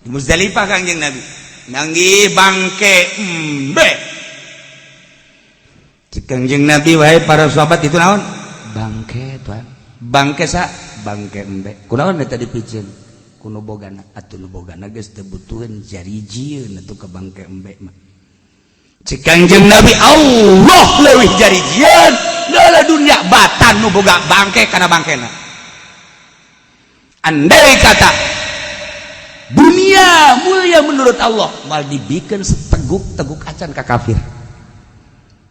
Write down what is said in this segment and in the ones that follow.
Di Muzdalifah Kangjeng Nabi manggih bangke embe. Cek Kangjeng Nabi, wahai para sahabat, itu naon? Bangke, tuan. Bangke sa? Bangke embe. Kunaon eta dipicen? Kuno bogana. Atuh nu bogana geus teu butuheun jarijieun atuh ka bangke embe mah. Cek Kangjeng Nabi, Allah leuwih jarijieun dalam dunia batan nu boga bangke kana bangkena. Andai kata dunia mulia menurut Allah, mal dibikin seteguk-teguk acan ka kafir.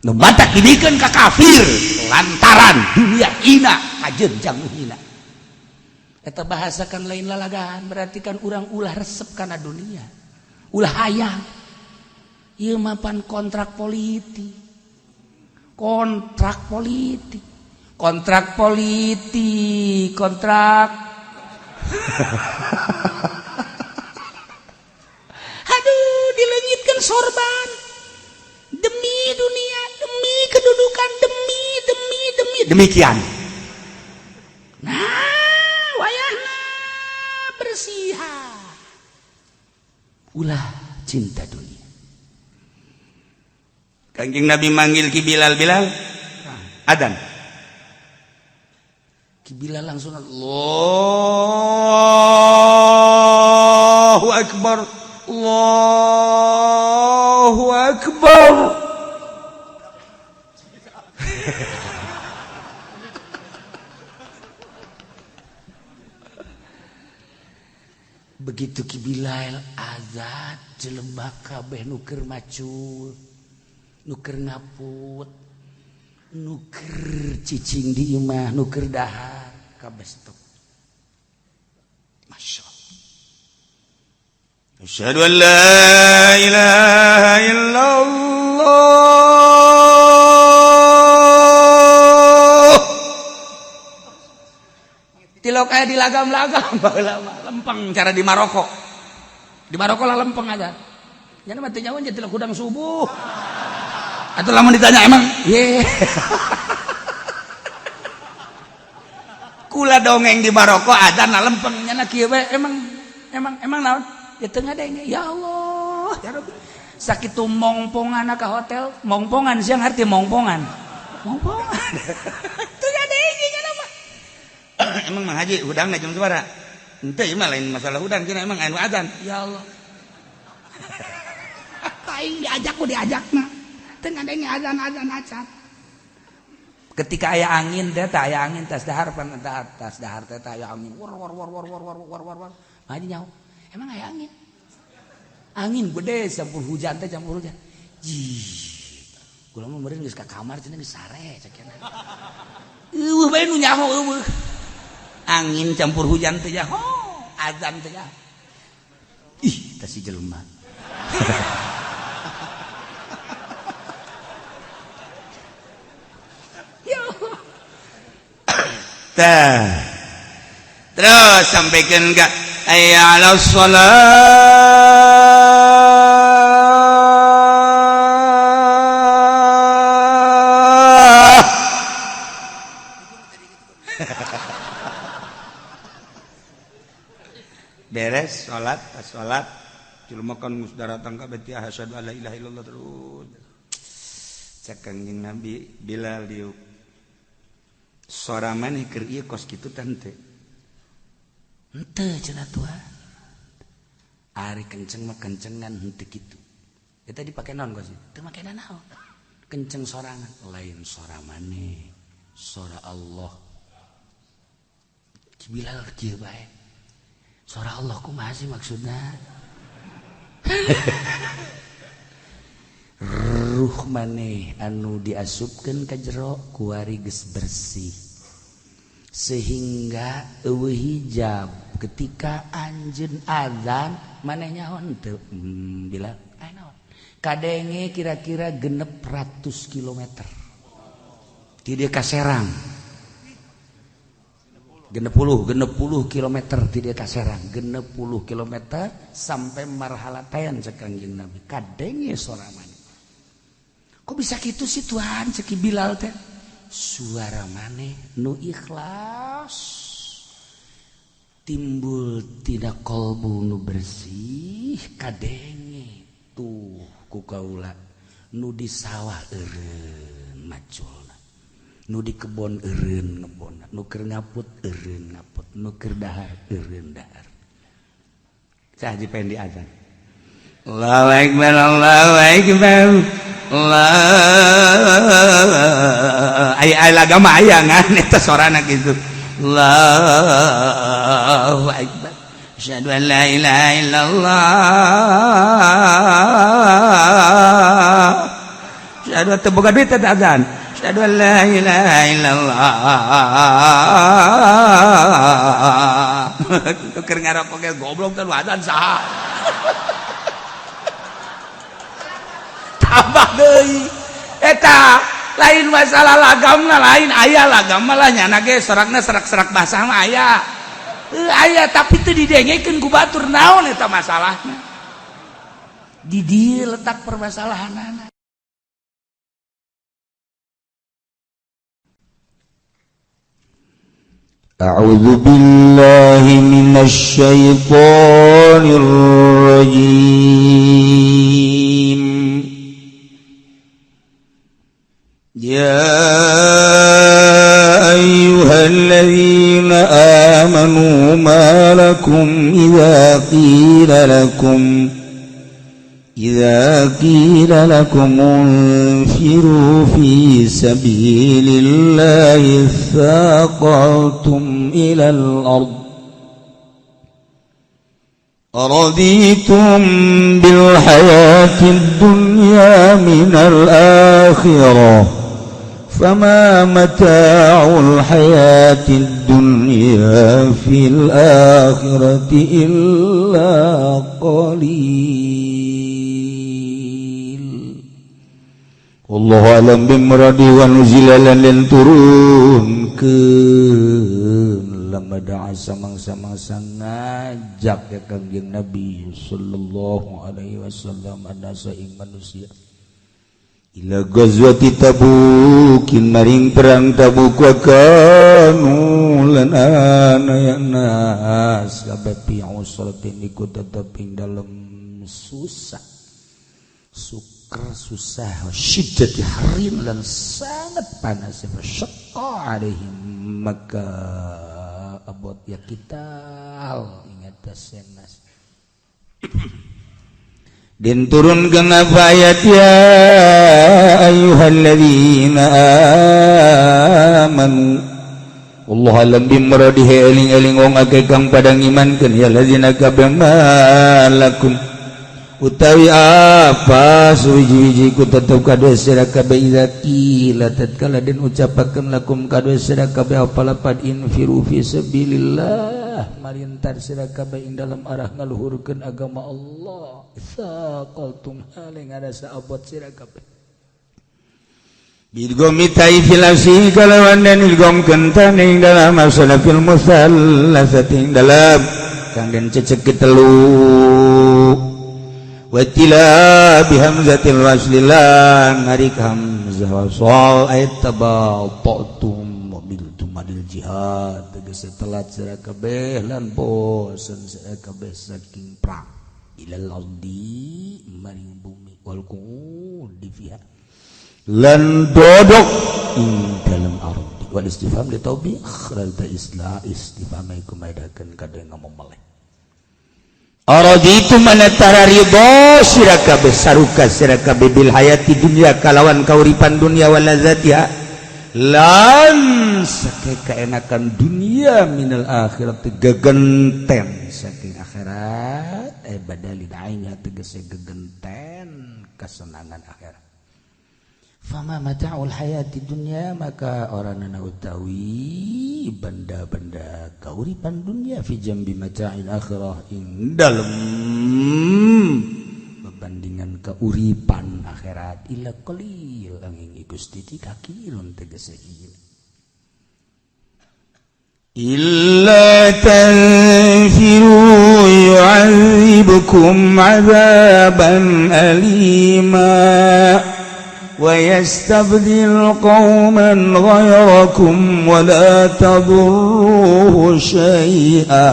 Nu batak dibikin ka kafir lantaran dunia hina kajeun jang nu hina. Eta bahasa kan lain lalagaan, berarti kan urang ulah resep kana dunia, ulah hayang. Ieu mah pan kontrak politik, kontrak politik, kontrak politik, kontrak. Aduh, dileungitkan sorban demi dunia, demi kedudukan, demi demi demi demikian. Nah, wayahna bersihan, ulah cinta dunia. Kanjeng Nabi manggil Ki Bilal, Bilal, adan. Ki Bilal langsung Allahu Akbar, Allahu Akbar. Begitu Ki Bilal azan, jelema kabeh nu keur macul, nu keur ngaput, nu keur cicing di imah, nu keur dahar, kabeh stop. Masya Allah. Asyhadu an la ilaha illallah. Tilok aya di lagam-lagam baheula mah lempeng cara di Maroko. Di Maroko lah lempeng aja. Nya mah teu nyaho tilok hudang subuh. Atau lamun ditanya emang ye. Kula dongeng di Maroko adzan lah lempeng nya kieu we emang emang emang naon? Ya teu ngadenge. Ya Allah, ya Rabbi. Sakitu mongpongan ka hotel, mongpongan siang arti mongpongan. Mongpongan. Teu ngadenge nya mah. Emang Mang Haji hudangna jam sabaraha? Henteu ieu mah lain masalah hudang cenah emang anu adzan. Ya Allah. Aing diajak ku diajakna. Teu ngadenge adzan-adzan acan. Ketika aya angin teh tah aya angin tas dahar pan tas dahar teh tah aya angin. War war war war war war war war war. Mang Haji nyaho. Emang aya angin? Angin gede campur hujan teh campur hujan. Jih. Kula mah meureun geus ka kamar cenah geus sare cek cenah. Eueuh bae nu nyaho eueuh. Angin campur hujan teh nyaho, azan teh nyaho. Ih, tah si jelema. Ya Allah. Tah. Terus sampaikan enggak hayya 'alas shalah. Beres salat, pas salat jelema kan geus daratang ka beti asyhadu alla ilaha illallah terus. Cek Kangjeng Nabi Bilal diuk. Sora maneh keur ieu kos kitu teh henteu. Henteu cenah Tuhan. Ari kenceng mah kencengan henteu kitu. Eta dipake naon kos? Teu make naon. Kenceng sorangan, lain sora maneh, sora Allah. Ki Bilal kieu bae. Sora Allah kumaha sih maksudna? Ruh maneh anu diasupkeun ka jero kuari geus bersih. Sehingga eueuh hijab ketika anjeun azan maneh nyaho henteu Bilal. Aya naon? Kadenge kira-kira 600 kilometer. Ti dieu ka Serang. 60 kilometer ti dieu ka Serang, 60 kilometer sampai marhalatayan cek Kangjeng Nabi. Kadenge sora maneh. Kok bisa kitu sih Tuhan cek Bilal teh? Suara maneh nu ikhlas timbul tina kolbu nu bersih. Ih, kadenge tuh ku kaula, nu di sawah eureun maculna, nu di kebon eureun ngebon, nu keur ngaput eureun ngaput, nu keur dahar eureun dahar. Cah Haji Pendi azan. Allahu akbar, Allahu akbar. Allah, aya aya lagam aya ngan eta sorana kitu. Allahu akbar. Asyhadu an la ilaha illallah. Asyhadu teu boga duit eta azan. Asyhadu an la ilaha illallah. Keur ngarokok ge goblok teh azan saha. Tambah deui. Eta lain masalah lagamna, lain aya lagam malah nyana ge sorakna serak-serak basah mah aya. Aya tapi teu didengekeun ku batur, naon eta masalahna. Di dieu letak permasalahanana. أعوذ بالله من الشيطان الرجيم. يا أيها الذين آمنوا ما لكم إذا قيل لكم انفروا في سبيل الله اثاقلتم إلى الأرض أرضيتم بالحياة الدنيا من الآخرة فما متاع الحياة الدنيا في الآخرة إلا قليل. Wallahu a'lam bimuradi wa nuzila lan turunkeun lama da'a samang-samangsa ngajak ya Kangjeng Nabi sallallahu alaihi wasallam anasa ing manusia ila ghazwati Tabukin maring perang Tabuk wa kanu lan ana ya nas kabeh fi usratin iku tetep ing dalem susah sukar susah syiddati harin dan sangat panas syaqqa alaihim maka abot ya kita ingat senas din turun genap ayat ya ayyuhalladzina amanu. Allah alam bimradihi eling-eling wong akeh kang padang imankeun ya ladzina kabeh malakum utawi apa suwiji-wiji ku tetep kadue sira kabeh idza qila tatkala den ucapakeun lakum kadue sira kabeh apa lapad infiru fi sabilillah marintar sira kabeh ing dalam arah ngaluhurkeun agama Allah saqaltum haling ada saabot sira kabeh bidgomi taifil asyi kalawan den idgom kentan ing dalam asal fil musallasati ing dalam kang den cecek ketelu watila bihamzatil wasli lan ngarik hamzah wasal ayat tabattum mobiltum adil jihad tegese telat sira kabeh lan bosen sira kabeh saking perang ilal ardi maring bumi wal qu'udi fiha lan dodok ing dalem ardi wal istifham li tawbih lan ta isla istifham iku maidakeun kade ngomong meleh. Araditu manatara ridho sira kabeh saruka sira kabeh bil hayati dunya kalawan kauripan dunya walazatiha lan saking keenakan dunia minal akhirat gegenten saking akhirat badalin aina tegese gegenten kesenangan akhirat. Fama mata'ul hayati dunya maka orang utawi benda-benda kauripan dunia fi jambi mata'il akhirah ing dalem bebandingan kauripan akhirat illa qalil angin iku sithik kakilun tegese hina. Illa tanfiru yu'adzibukum 'adzaban alima ويستبدل قوما غيركم ولا تضروه شيئا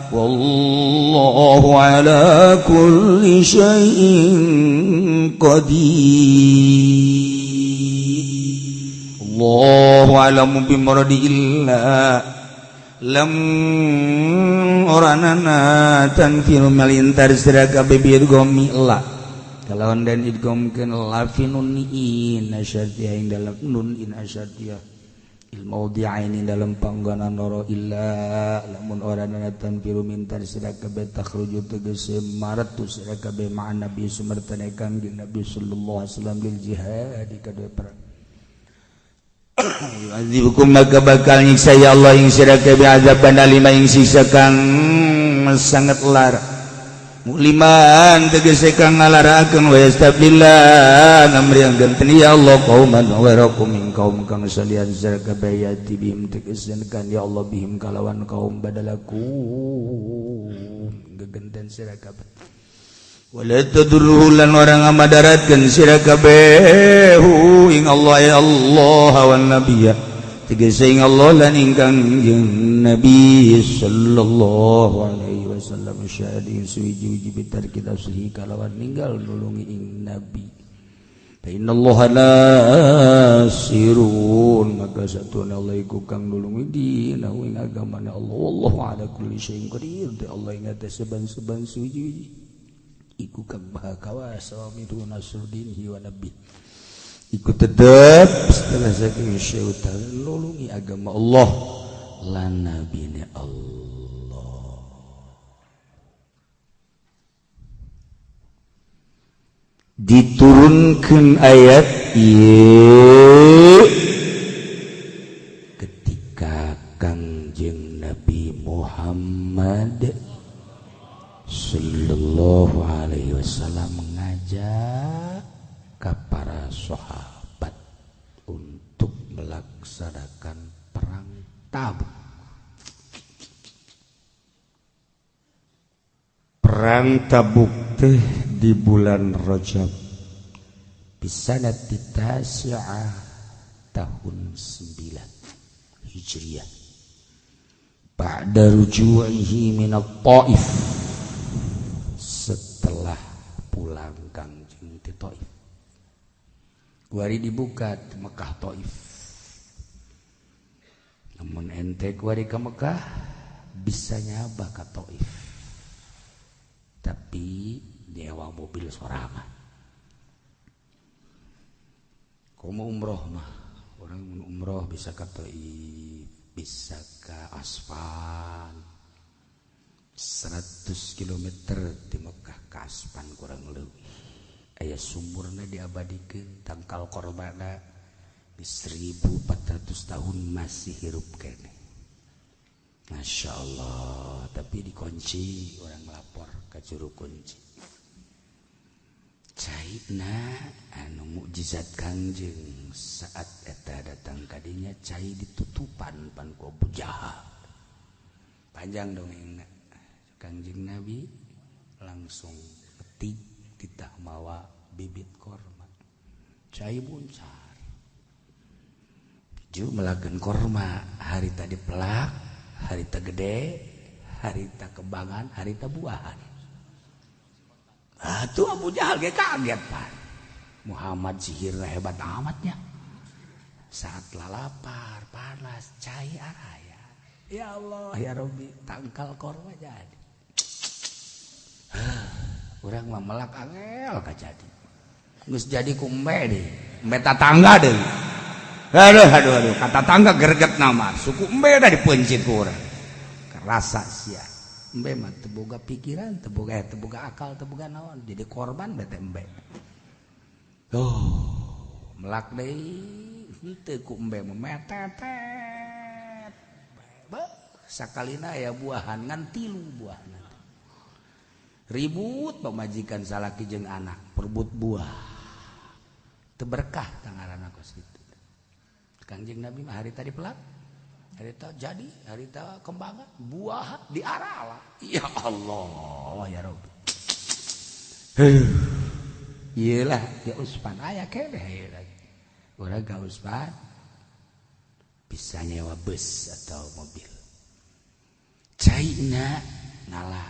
Wallahu ala kulli syai'in qadir. Allahu a'lamu bimuradiillah. Lam oranana tanfil melintar sira kabeh biidgomi la kalawan dan idgomkeun la fi nun in asyartiyah ing dalam nun in asyartiyah il maudi'aini dalam panggonan loro illa lamun oranana tanfiru mintar sira kabeh takhruju tegese maratu sira kabeh ma'an nabi sumartane kangjeng Nabi sallallahu alaihi wasallam lil jihad kadue perang. Yu'adzibukum maka bakal nyiksa ya Allah ing sira kabeh azaban alima ing siksa kang sangat lara muliman tegese kang ngalaraakeun wa yastabdillah ngamriang genten ya Allah qauman ghairakum ing kaum kang salian sira kabeh yati bihim tegese kan ya Allah bihim kalawan kaum badalakum gegenten sira kabeh wala tadurruhu lan orang ngamadaratkeun sira kabeh ing Allah ya Allah wan nabiyya tegese ing Allah lan ingkang jeung Nabi sallallahu alaihi wasallam syahid suwiji-wiji bitar kita suhi kalawan ninggal nulungi ing Nabi. Fa innallaha nasirun maka satuna Allah iku kang nulungi dinahu ing agamana Allah. Wallahu ala kulli syai'in qadir. Allah ing atas saban-saban suwiji-wiji iku kang maha kawasa wa minhu nasruddinhi wa nabi iku tetep setelah saking syaitan nulungi agama Allah lan nabine Allah. Diturunkan ayat ieu ketika Kangjeng Nabi Muhammad sallallahu alaihi wasallam mengajak ke para sahabat untuk melaksanakan perang Tabuk. Perang Tabuk teh di bulan Rajab bisanati tasi'ah tahun 9 Hijriah ba'da ruju'ihi minat Taif, setelah pulang Kangjeng ti Taif. Kuari dibuka di Mekah Taif. Namun ente kuari ke Mekah bisa nyaba ke Taif. Tapi nyewa mobil sorangan. Komo umroh mah, orang umroh bisa ke Taif, bisa ke Asfan. 100 km di Mekah ke Aspan kurang lebih. Aya sumurna diabadikeun tangkal korbana di 1400 tahun masih hirup kene. Masya Allah, tapi dikunci orang lapor ke juru kunci. Caina anu mukjizat Kangjeng saat eta datang kadinya cai ditutupan pan ku Abu Jahal. Panjang dongengna. Kangjeng Nabi langsung petik titah mawa bibit korma. Cai buncar. Ju melakukan korma harita dipelak, harita gede, harita kembangan, harita buahan. Ah tuh Abu Jahal ge kaget pan. Muhammad sihirna hebat amatnya. Saat lalapar panas cai araya. Ya Allah ya Rabbi tangkal korma jadi. Urang mah melak angel ka jadi. Geus jadi ku embe deui. Embe tatangga deui. Aduh aduh aduh kata tangga greget nama suku embe da dipencit ku urang. Kerasa sia. Embe mah teu boga pikiran, teu boga akal, teu boga naon, jadi korban bete embe. Oh, melak deui henteu ku embe mah metetet. Beuh, sakalina aya buahan ngan 3 buahna. Ribut pamajikan salaki jeung anak perebut buah. Teu berkah tangaranna kos kitu. Kangjeng Nabi mah harita dipelak, harita jadi, harita kembangan, buah diarala. Ya Allah ya Rabbi. Iyalah di Uspan aya keneh ieu lagi. Urang ka Uspan bisa nyewa bus atau mobil. Caina Ngala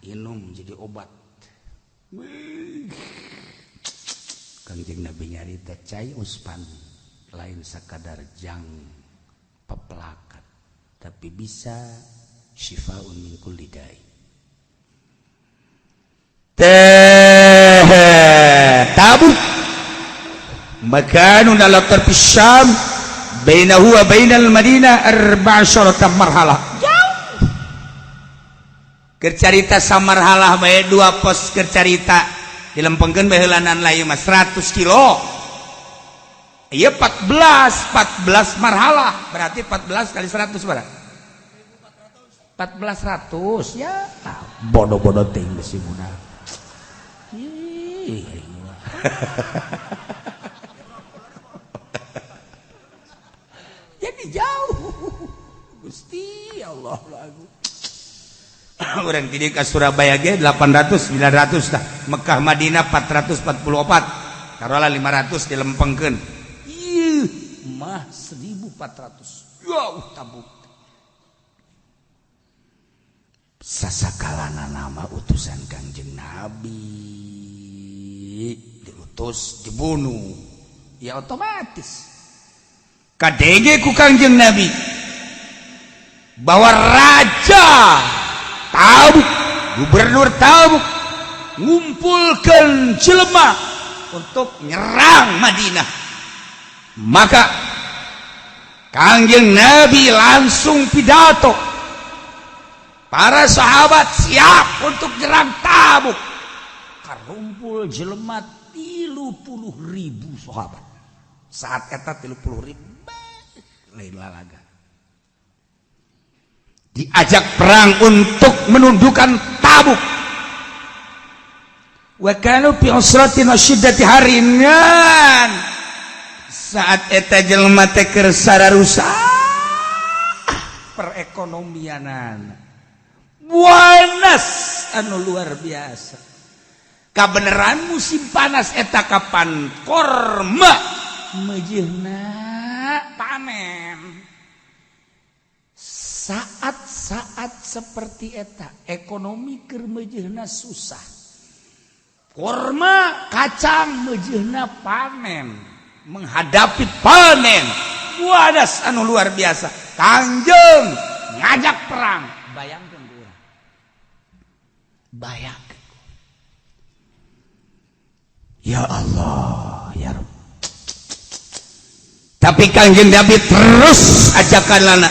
inum jadi obat. Kangjeng Nabi nyarita cai uspan lain sakadar jang pepelakan, tapi bisa syifaun min kulli dai. Teh Tabuk makanun ala tarfi Syam bainahu wa bainal Madinah 14 marhalah. Jauh. Keur carita samarhalah bae dua pos keur carita dilempengkeun bae heulanan lain mah 100 kilo. Ieu 14 marhalah berarti 14 kali 100 berapa? 1400 ya. Bodoh-bodoh teuing geus budak. Ih. Jadi jauh. Gusti Allah lagu. Urang ti ka Surabaya ge 800 900 tah. Mekah Madinah 444. Taruhlah 500 dilempengkeun. Ih, mah 1400. Jauh Tabuk. Sasakalana nama utusan Kangjeng Nabi diutus dibunuh. Ya otomatis kadenge ku Kangjeng Nabi bahwa raja Tabuk, gubernur Tabuk ngumpulkan jelema untuk nyerang Madinah. Maka Kangjeng Nabi langsung pidato, para sahabat siap untuk nyerang Tabuk. Karumpul jelema 30.000 sahabat. Saat eta 30.000 lain lalaga. Diajak perang untuk menundukkan Tabuk. Wa kanu fi usratin wa syiddati haringan. Saat eta jelema teh keur sararusak perekonomianan. Buanas anu luar biasa. Kabeneran musim panas eta kapan korma meujeuhna panen. Saat-saat seperti eta ekonomi keur meujeuhna susah. Korma kacang meujeuhna panen, menghadapi panen buanas anu luar biasa. Kangjeng ngajak perang. Bayangkeun urang. Bayangkeun. Ya Allah, ya Rabb. Tapi Kangjeng Nabi terus ajakan lana.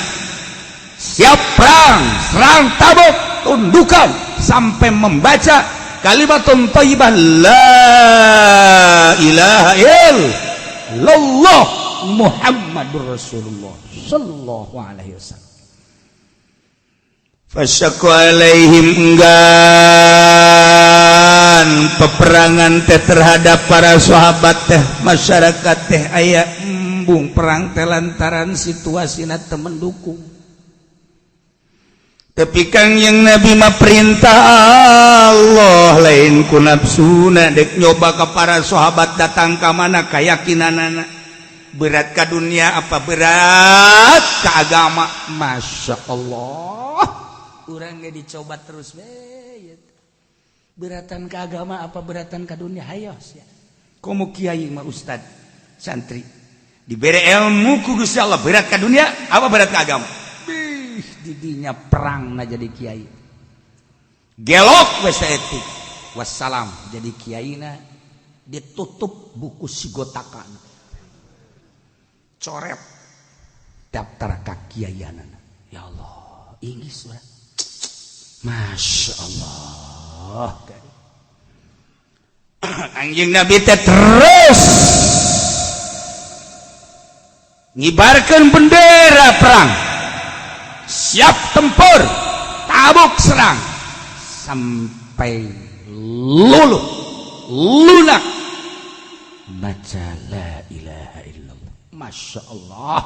Siap perang, serang Tabuk, tundukan sampai membaca kalimatun thayyibah la ilaha illallah Muhammadur Rasulullah sallallahu alaihi wasallam. Fasyaku alaihim enggan peperangan teh terhadap para sahabat teh masyarakat teh aya embung perang teh lantaran situasina teu mendukung. Tapi Kangjeng Nabi mah perintah Allah lain ku nafsuna dek nyoba ke para sahabat datang ka mana keyakinanana berat ka dunia apa berat ka agama. Masya Allah, urang ge dicoba terus we beratan ke agama apa beratan ke dunia. Hayo sia komo kiai mah ustad santri dibere ilmu ku Gusti Allah berat ka dunia apa berat ka agama. Bih didinya perang na jadi kiai gelok we saeutik wassalam jadi kiaina ditutup buku sigotakan coret daftar kakiaianana. Ya Allah, inggris urang. Masya Allah. Anjing Nabi teh terus ngibarkan bendera perang, siap tempur, Tabuk serang sampai luluh lunak baca la ilaha illallah. Masya Allah.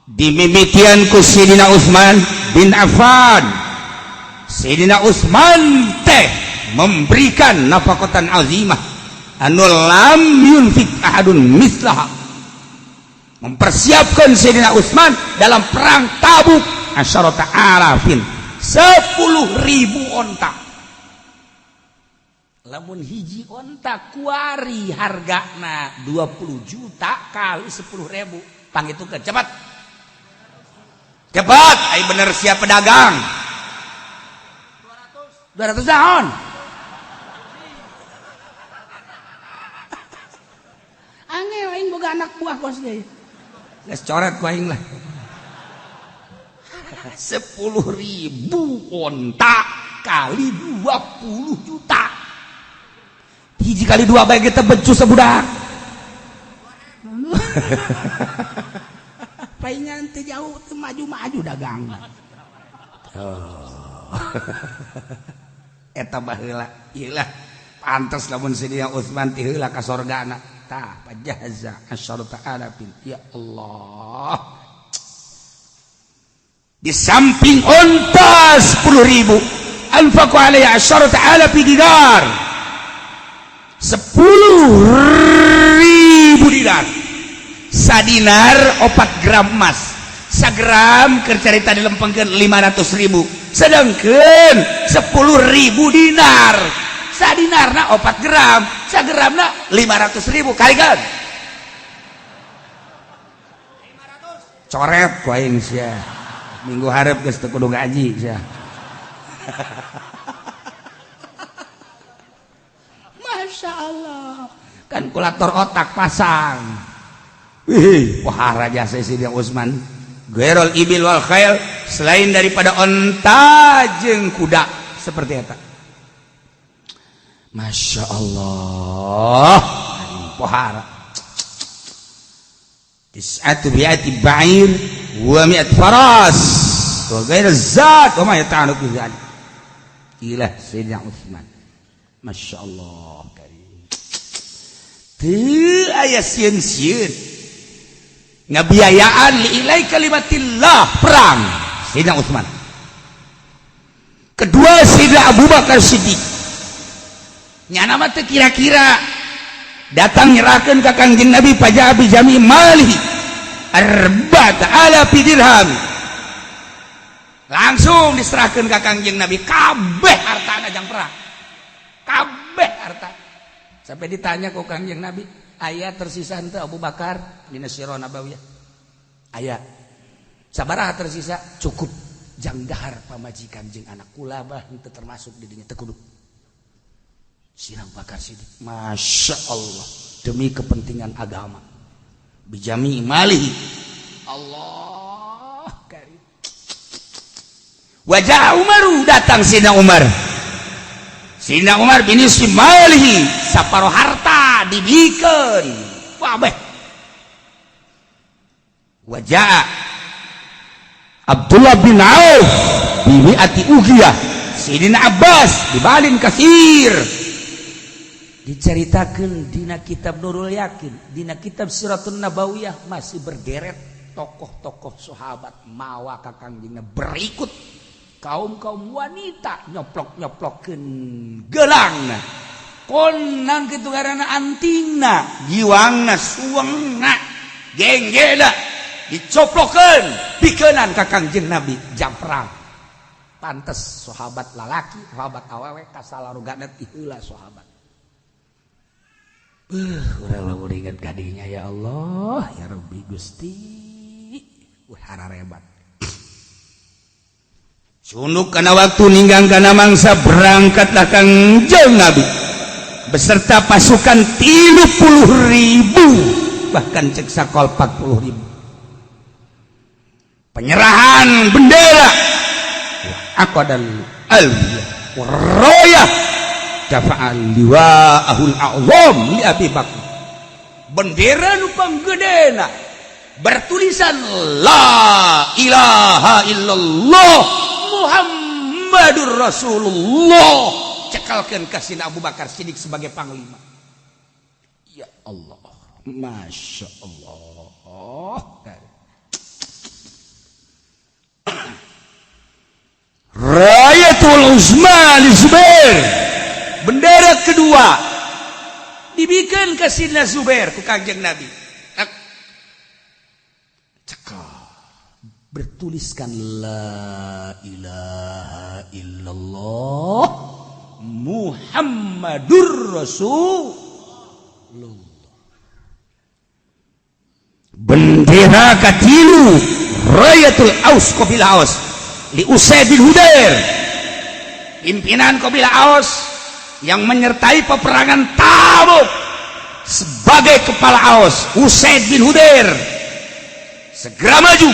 Dimimitian ku Sidina Utsman bin Affan. Sidina Utsman teh memberikan nafaqatan azimah anu lam yunfik ahadun mislaha. Mempersiapkan Sidina Utsman dalam perang Tabuk asyarata alafin 10.000 onta. Lamun hiji onta kuari hargana 20 juta kali 10.000. Pangitungkeun cepat. Cepat, ai bener siap pedagang. 200 naon? Angel aing boga anak buah kos deui. Geus coret ku aing lah. 10.000 onta kali 20 juta. Hiji kali dua bae kita becus sebudak. Paingan teu jauh teu maju-maju dagang. Oh. Eta baheula ieu lah pantes lamun si dia Utsman ti heula ka sorgana. Tah pajaza asyarata alafin. Ya Allah. Di samping onta 10.000 anfaqu alaihi asyarata alafi dinar. 10.000 dinar. Sadinar 4 gram emas. Sagram keur carita dilempengkeun 500.000. Sedangkeun 10.000 dinar. Sadinarna 4 gram, sagramna 500.000 kali kan. 500. Coret ku aing sia. Minggu hareup geus teu kudu ngaji sia. Masya Allah. Kalkulator otak pasang. Wih, wah raja Sayyidina Utsman. Ghairul ibil wal khail, selain daripada onta jeung kuda seperti eta. Masya Allah. Pohara. Tis'atu bi'ati ba'ir wa mi'at faras wa ghair zat wa ma yata'alluq bi dzalik. Ilah Sayyidina Utsman. Masya Allah. Teu aya sieun-sieun ngabiayaan liilai kalimatillah perang Sayyidina Utsman. Kedua Sayyidina Abu Bakar Siddiq. Nyana mah teu kira-kira datang nyerahkeun ka Kangjeng Nabi paja abi jami malihi arba'ata alafi dirham. Langsung diserahkeun ka Kangjeng Nabi kabeh hartana jang perang. Kabeh harta. Sampai ditanya ku Kangjeng Nabi, aya tersisa henteu Abu Bakar dina Sirah Nabawiyah? Aya. Sabaraha tersisa? Cukup jang dahar pamajikan jeung anak kula bah henteu termasuk di dinya teu kudu. Sirah Bakar Siddiq, Masya Allah, demi kepentingan agama. Bijami malihi. Allah karim. Wajah Umaru datang Sina Umar. Sina Umar bin malihi saparo harta dibikeun. Wabeh. Wajah Abdullah bin Auf bimi'ati ugiyah. Sidina Abbas dibalin kasir. Diceritakan dina kitab Nurul Yakin, dina kitab Siratun Nabawiyah masih berderet tokoh-tokoh sahabat mawa ka Kangjengna berikut kaum-kaum wanita nyoplok-nyoplokeun gelangna konang kitu ngaranna antingna jiwangna suwengna genggena dicoplokeun pikeunan ka Kangjeng Nabi jam perang. Pantes sahabat lalaki sahabat awewe kasalarugana ti heula sahabat. Urang lamun inget kadinya ya Allah ya Rabbi Gusti. Wah hararebat. Sunduk kana waktu ninggang kana mangsa berangkatlah Kangjeng Nabi beserta pasukan 30.000 bahkan cek sakol 40.000. Penyerahan bendera aqdal alwiyah warroyah dafa'al liwa'ahul a'zam li Abi Bakar. Bendera nu panggedena bertulisan la ilaha illallah Muhammadur Rasulullah cekalkeun ka Sina Abu Bakar Siddiq sebagai panglima. Ya Allah, Masya Allah. Rayatul Uzma li Zubair, bendera kedua dibikin ke Sidna Zubair ku Kangjeng Nabi. Cekal Bertuliskan la ilaha illallah Muhammadur Rasulullah. Bendera katilu, Rayatul Aus, Qabilah Aus, li Usaid bin Hudair, pimpinan Qabilah Aus yang menyertai peperangan Tabuk sebagai kepala Aus, Usaid bin Hudair segera maju.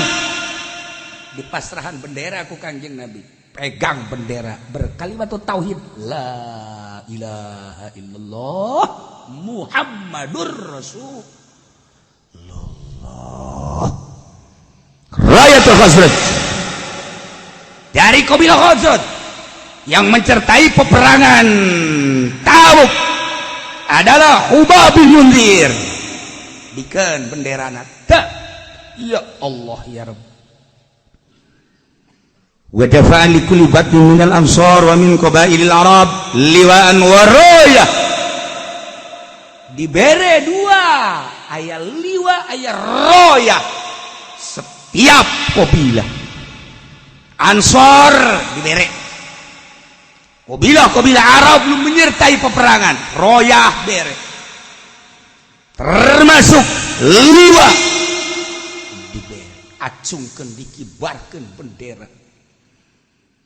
Dipasrahan bendera ku Kanjeng Nabi, pegang bendera, berkalimat tauhid la ilaha illallah Muhammadur Rasulullah. Rayatul Khazraj dari kabilah Khazraj yang menyertai peperangan Tabuk adalah Hubab bin Munzir. Bikin bendera. Ya Allah ya Rabb. Wa dafa'a li kulli batnin minal ansar wa min qabailil arab liwa'an wa rayah. Dibere dua, aya liwa, aya roya. Setiap kabilah Ansor dibere, kabilah kabilah Arab belum menyertai peperangan, royah bere, termasuk liwa dibere. Acungkan, dikibarkan bendera,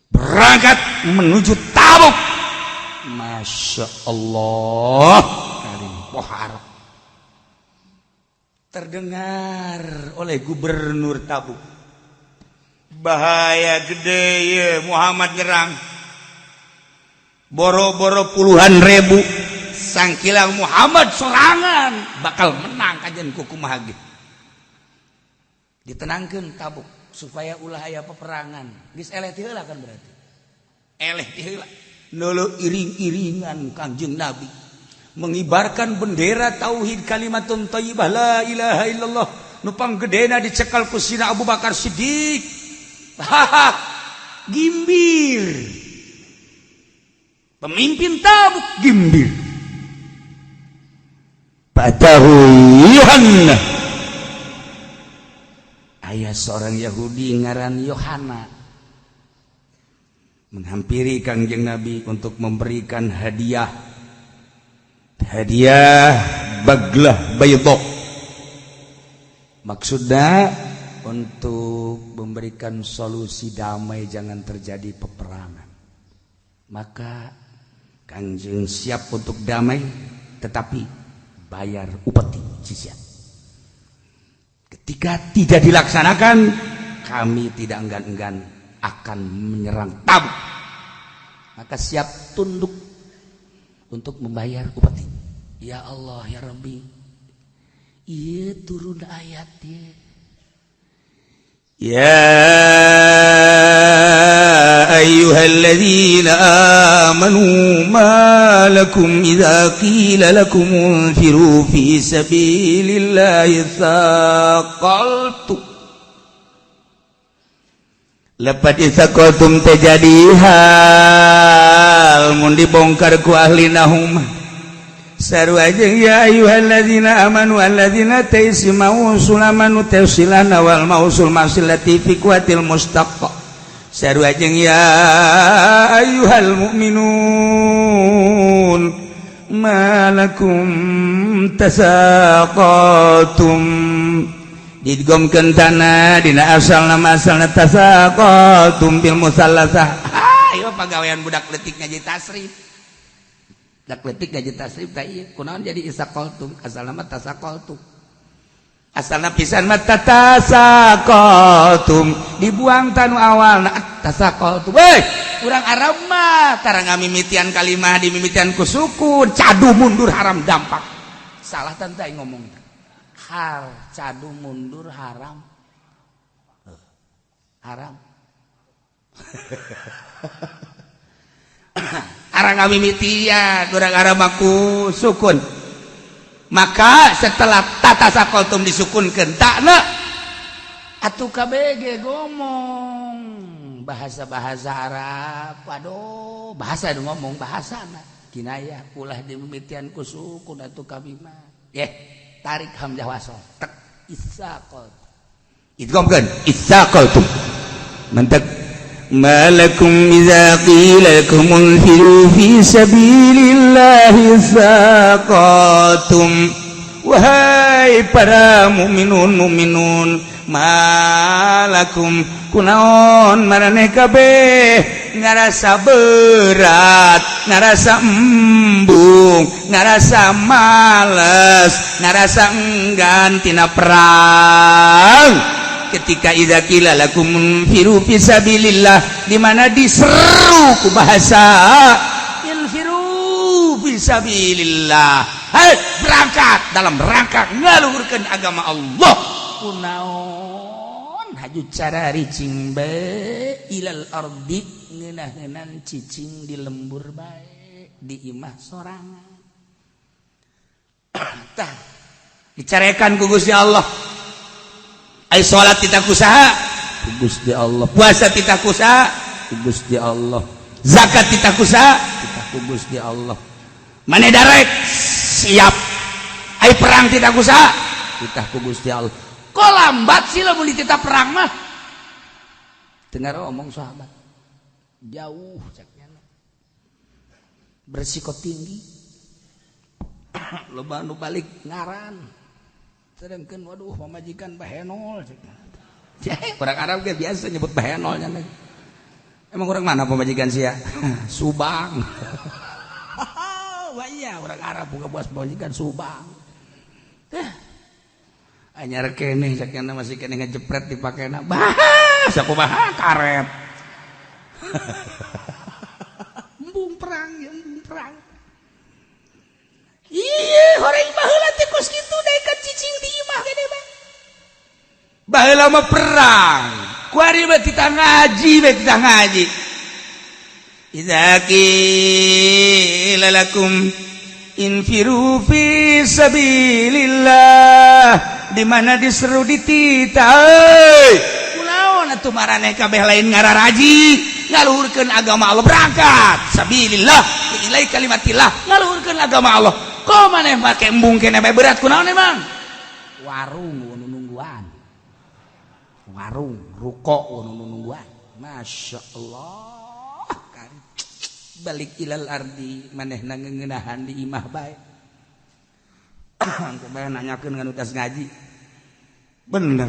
berangkat menuju Tabuk. Masya Allah, pohar terdengar oleh gubernur Tabuk, bahaya gede ya, Muhammad nyerang boro-boro puluhan ribu, sangkilang Muhammad sorangan bakal menang. Kajian kuku ge ditenangkan Tabuk supaya ulah aya peperangan. Geus eleh ti heula kan, berarti eleh ti heula. Nulu iring-iringan Kangjeng Nabi mengibarkan bendera tauhid, kalimatun thayyibah la ilaha illallah, nupang gedena dicekal ku Sina Abu Bakar Siddiq. Haha, gimbir pemimpin Tabuk, gimbir. Fa'atahu Yohanna. Aya seorang Yahudi ngaran Yohana menghampiri Kangjeng Nabi untuk memberikan hadiah, hadiah baglah baydok. Maksudnya untuk memberikan solusi damai, jangan terjadi peperangan. Maka Kangjeng siap untuk damai, tetapi bayar upeti jizyah. Ketika tidak dilaksanakan, kami tidak enggan-enggan akan menyerang Tabuk. Maka siap tunduk untuk membayar upeti. Ya Allah ya Rabbi, iya turun ayat ya. يا أيها الذين آمنوا ما لكم إذا قيل لكم انفروا في سبيل الله اثاقلتم. Lepat itsaqaltum terjadi hal mun dibongkar ku ahli nahum sarua jeung ya ayyuhalladzina amanu, alladzina taisi mausul amanu tausilana wal mausul masilati fi quwwatil mustaq, sarua jeung ya ayyuhal mu'minun ma lakum tasaqatum, didgomkeun tanah dina asal nama asalna tasaqatum bil musallasah. Ah, ieu pagawean budak leutik ngaji tasrif. Budak leutik ngaji tasrif tah ieu. Kunaon jadi isaqaltum? Asalna mah tasaqaltum. Asalna pisan mah tatasaqaltum, dibuang tanu awalna tasaqaltum. Weh, urang Arab mah tara ngamimitian kalimah dimimitian ku sukun, cadu mundur haram dampak. Salah tante ngomong. Har cadu mundur haram. Haram. Arang ngamimitian urang Arab mah ku sukun. Maka setelah tata sakoltum disukunkeun takna atuh KBG ngomong bahasa-bahasa Arab, aduh bahasa nu ngomong bahasa kinayah ulah dimimitian ku sukun atuh kami mah. Yeh, tarik hamzah wasol tek isaqol. Idghamkeun itsaqaltum mantak malakum idza qila lakum unfiru fi sabilillahi saqatum. Wahai para mukminun mukminun, malakum kunaon maraneh kabeh ngarasa berat, ngarasa embung, ngarasa males, ngarasa enggan tina perang ketika idza qila lakum unfiru fi sabilillah, di mana diseru ku bahasa infiru fi sabilillah, hai berangkat dalam rangka ngaluhurkeun agama Allah, kunaon haju cara cicing bae ilal ardi, ngeunah-ngeunan cicing di lembur bae, di imah sorangan. Tah, dicarekan ku Gusti Allah. Ai salat titah ku saha? Ku Gusti Allah. Puasa titah ku saha? Ku Gusti Allah. Zakat titah ku saha? Titah ku Gusti Allah. Maneh darek siap. Ai perang titah ku saha? Titah ku Gusti Allah. Kok lambat sih lamun dititah perang mah? Dengar omong sahabat, jauh caknya, beresiko tinggi, loba nu balik ngaran, sedangkan waduh, pamajikan bahenol. Orang Arab ge biasa nyebut bahenol nya. Emang orang mana pamajikan sia? Subang. Wah, iya, orang Arab buka buas pamajikan Subang. Anyar keneh caknya, masih keneh ngejepret dipakena. Bah, sakumaha karet. Embung perang ya, embung perang. Iya, horeng baheula teh kos kitu daekan cicing di imah gede bang. Baheula mah perang. Kuari mah titah ngaji bae, titah ngaji. Idza qila lakum infiru fi sabilillah, di mana diseru dititah, kunaon atuh maraneh kabeh lain ngararaji ngaluhurkeun agama Allah, berangkat sabilillah ilai kalimatillah, ngaluhurkeun agama Allah, kok maneh make embung keneh bae, berat kunaon emang? Warung nu nungguan, warung ruko nu nungguan. Masya Allah kan, balik ilal ardi, manehna ngeunahan di imah bae. Coba nanyakeun nganu tas ngaji bener.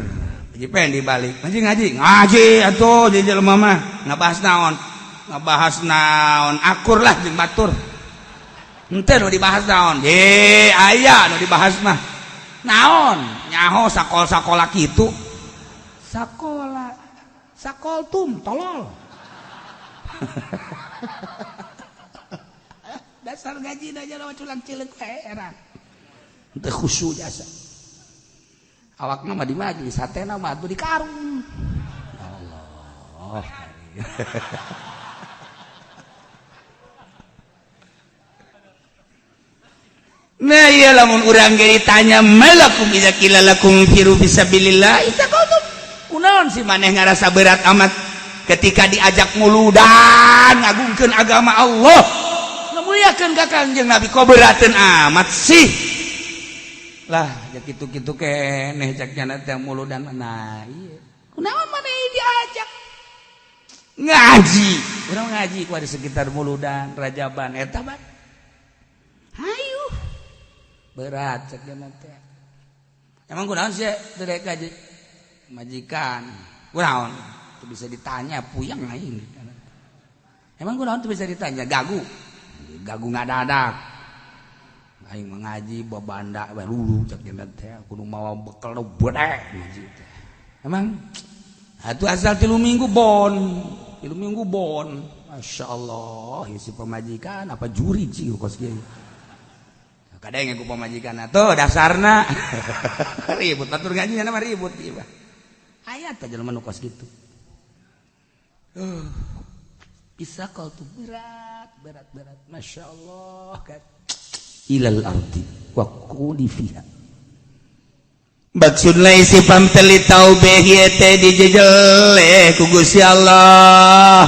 Haji Pendi balik ngaji, ngaji, ngaji atuh di jelema mah. Ngabahas naon? Ngabahas naon? Akur lah jeung batur. Henteu, nu dibahas naon? Ye, aya nu dibahas mah naon? Nyaho sakol-sakola kitu, sakola sakoltum tolol. Dasar gaji aja lawan culang cilik heran. Teu khusyuk jasa awakna mah di majlis, hatena mah atuh di karung. Ya Allah. Nah iya, lamun urang ge ditanya malakum idza qila lakum firu fisabilillah itaqatum, kunaon sih maneh ngarasa berat amat ketika diajak muludan ngagungkeun agama Allah, ngamuliakeun ka Kangjeng Nabi, kok berateun amat sih? Lah ya kitu-kitu keneh cak nyana teh muludan. Nah iya, kunaon maneh diajak ngaji, urang ngaji ku di sekitar muludan rajaban eta ban hayu berat cak nyana teh. Emang kunaon sih teu daek ngaji? Majikan kunaon teu bisa ditanya, puyeng aing. Emang kunaon teu bisa ditanya? Gagu, gagu ngadadak. Aing mengaji babanda bae lulu cak nyana teh, kudu mawa bekal bedek ngaji teh. Emang atuh asal 3 minggu bon, 3 minggu bon. Masya Allah, si pemajikan apa juri sih kos kieu. Kadang ku pemajikan atuh dasarna ribut batur ngaji nya mah ribut ieu mah. Aya teh jelema nu kos kitu. Bisa kau tuh berat, berat, berat. Masya Allah kan. Ilal ardi wa quli fiha. Maksudna isi pamteli taubeh ieu teh dijejel ku Gusti Allah.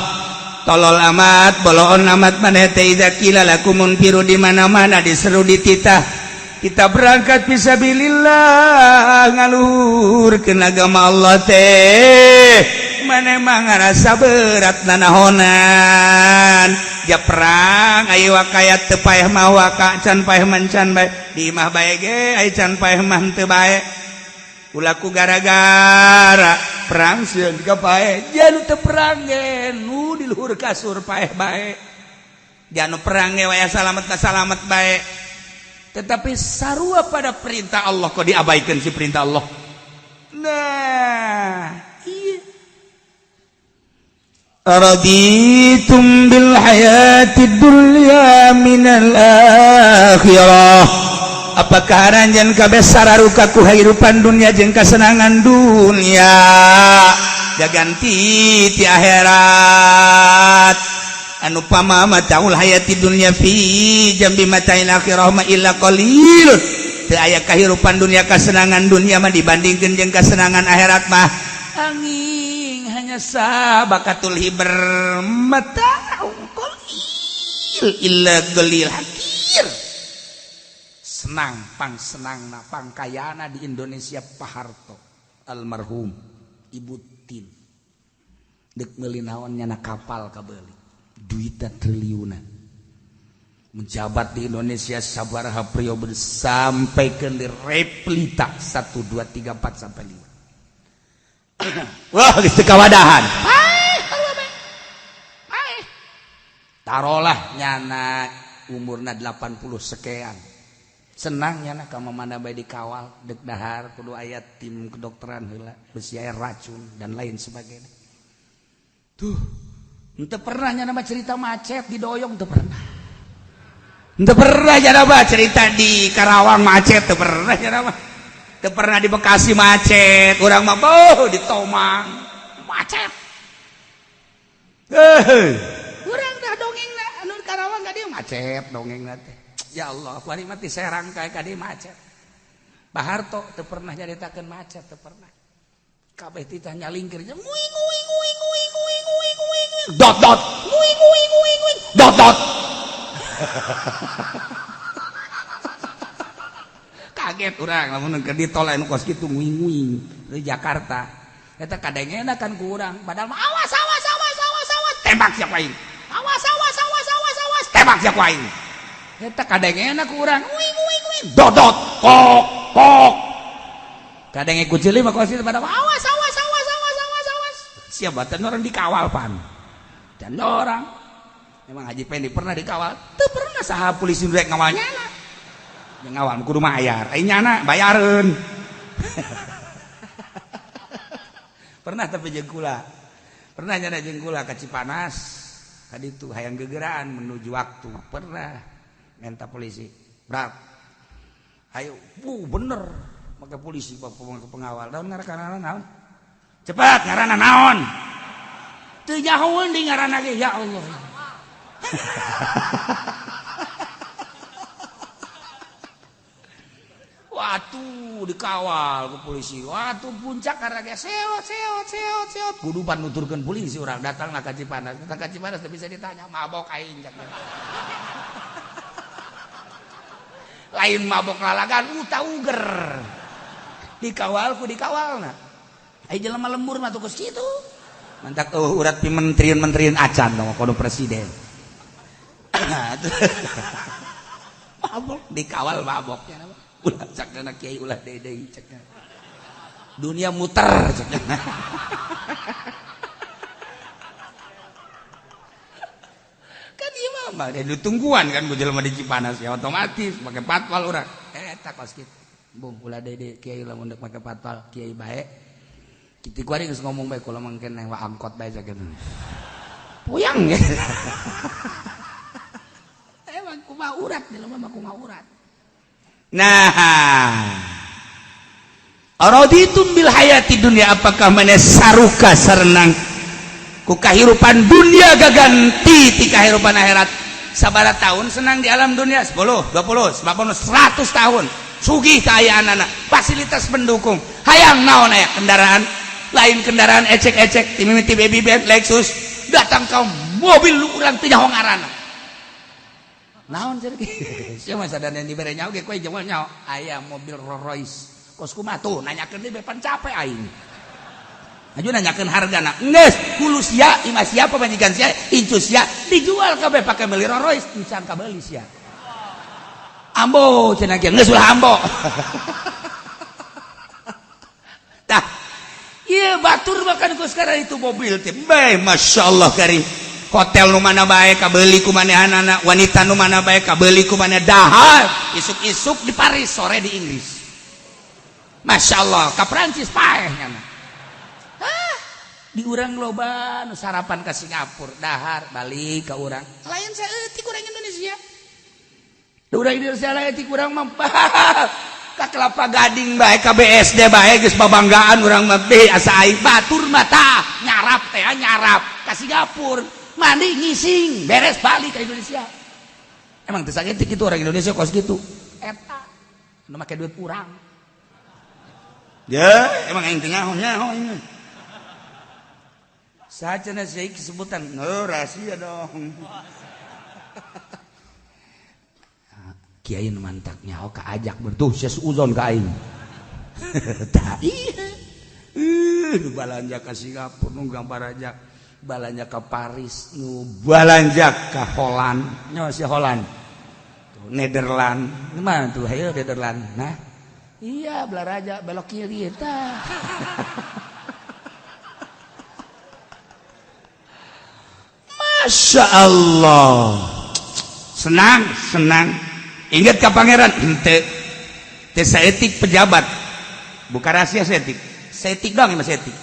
Tolol amat, boloon amat maneh teh idza qila lakum unfiru, di mana-mana diseru dititah. Kita berangkat fisabilillah ngaluhurkeun agama Allah teh, maneh mah ngarasa berat nanahonan. Ja perang ayo wakayat teu paeh mah waka can paeh man can bae di imah bae ge, aya can paeh mah teu bae. Ulah ku gara-gara perang sieun ka paeh. Ja nu teu perang ge nu di luhur kasur paeh bae. Ja nu perang ge waya salamet salamet bae. Tetapi sarua pada perintah Allah kok diabaikan si perintah Allah. Nah, iya. Raditum bil hayati dunya minal akhirah. Apakah aranjeun kabeh sararuka ku kehidupan dunia jeung kasenangan dunia jaganti ti akhirat? Anu fama mataul hayati dunya fi jambi mata'il akhirah ma illa qalilun. Teu aya kahirupan dunia, kasenangan dunia mah dibandingkeun jeung kasenangan akhirat mah angin hanya sabakatul hiber, mata'u qalil illa qalil hakir. Senang pang senang na pangkayana di Indonesia Pak Harto almarhum, Ibu Tin dek meuli naon nyana kapal kabeli duitan triliunan. Menjabat di Indonesia sabaraha periode sampai ke replita 1 2 3 4 sampai 5. Wah, geus teu kawadahan. Tarolah nyana umurna 80 sekian, senang nyana ka mana bae dikawal, dek dahar kudu aya tim kedokteran heula, besi air racun dan lain sebagainya. Tuh, henteu pernah nyana mah cerita macet di Doyong, teu pernah. Henteu pernah nyana mah cerita di Karawang macet, teu pernah nyana mah. Teu pernah di Bekasi macet, urang mah boh di Tomang macet. Eh, urang dah dongeng anu Karawang ka dieu macet dongeng teh. Ya Allah, kuari mah ti Serang kae ka dieu macet. Pak Harto teu pernah nyaritakeun macet, teu pernah. Kabeh titah nyalingkir, nguing nguing nguing nguing nguing nguing nguing dot dot nguing nguing nguing nguing dot dot. Kaget urang lamun keur di tol anu kos kitu nguing nguing di Jakarta. Eta kadengena kan ku urang, padahal mah awas awas awas awas awas tembak siapa aing. Awas awas awas awas awas tembak siapa aing. Eta kadengena ku urang nguing nguing nguing dot dot kok kok. Kadenge ku ceuli mah kos kitu, padahal awas awas awas awas awas awas. Siapa dan orang dikawal pan. Dan orang memang Haji Pendi pernah dikawal? Teu pernah. Saha polisi rek ngawal nyana? Yang ngawal kudu mayar. Ai nyana bayareun. Pernah tapi jeung kula. Pernah nyana jeung kula ka Cipanas. Ka ditu hayang gegeraan menuju waktu. Pernah minta polisi. Berat. Ayo, bu bener. Maka polisi bapak pengawal. Naon ngaranna naon? Cepat ngaranna naon? Teu nyahoeun di ngaranna ge ya Allah. Watuh dikawal ke polisi. Watuh puncak karena ge seot seot seot seot. Kudu pan nuturkeun polisi urang datang ka Cipanas. Datang ka Cipanas teu bisa ditanya, mabok aing cak. Lain mabok lalagan uta uger. Dikawal ku dikawalna. Ai jelema lembur mah tuh kitu. Mantak urat pi menterian-menterian acan dong kono presiden. Mabok dikawal maboknya. Ulah cakna kiai ulah deui cakna. Dunia muter cakna. Kan ieu mah mah ditungguan kan ku jelema di Cipanas ya otomatis make patwal urang. Eta kos kitu. Bung ulah deui kiai lamun dek make patwal kiai bae. Kitu kuari geus ngomong bae kula mangke neh wa angkot bae cak kitu. Puyang ya. Emang kumaha urat jelema mah kumaha urat. Nah, araditum bil hayati dunya, apakah maneh saruka sarenang ku kahirupan dunia gaganti ti kahirupan akhirat? Sabaraha tahun senang di alam dunia? 10, 20, 50, 100 tahun. Sugih kaayaanana, fasilitas mendukung. Hayang naon aya kendaraan, lain kendaraan ecek-ecek, ti mimiti baby band Lexus, datang ka mobil lu urang teu nyaho ngaranna. Naon cenah sia mah sadana dibere nyaho ge kowe jeung nyaho aya mobil Rolls Royce. Kos kumaha tuh nanyakeun deui pan capek aing. Aju nanyakeun hargana. Geus hulu sia imah sia pamajikan sia incu sia dijual kabeh pake meuli Rolls Royce encan kabeuli sia. Ambo cenah ge geus ulah ambo. Tah ieu batur makan ku sekarang itu mobil teh. Bae masyaallah kari. Hotel nu mana bae kabeuli ku manehanana, wanita nu mana bae kabeuli ku maneh dahar. Isuk-isuk di Paris, sore di Inggris. Masya Allah, ka Prancis paeh nyana. Hah, di urang loba nu sarapan ka Singapura, dahar balik ka urang. Lain saeutik urang Indonesia. Da urang Indonesia lain ti urang mah ka Kelapa Gading bae ka BSD bae geus babanggaan urang mah be asa aing batur mah tah nyarap teh nyarap ka Singapura. Mandi ngising beres balik ke Indonesia. Emang teu saeutik kitu orang Indonesia kos kitu. Eta nu make duit urang. Ya, emang aing teh nyaho-nyaho ini. Saha cenah sih sebutan? Oh, rahasia dong. Kiai nu mantak nyaho kaajak bertuh sia suuzon ka aing. Tah iya. Nu balanja ka Singapura nu gambar aja balanja ke Paris nu balanja ke Holland nyawa si Holland tuh Nederland mana tuh hayo Nederland nah iya belaraja belok kiri eta. Masya Allah senang senang ingat ke pangeran henteu teu saeutik pejabat buka rahasia saeutik saeutik doang mah saeutik.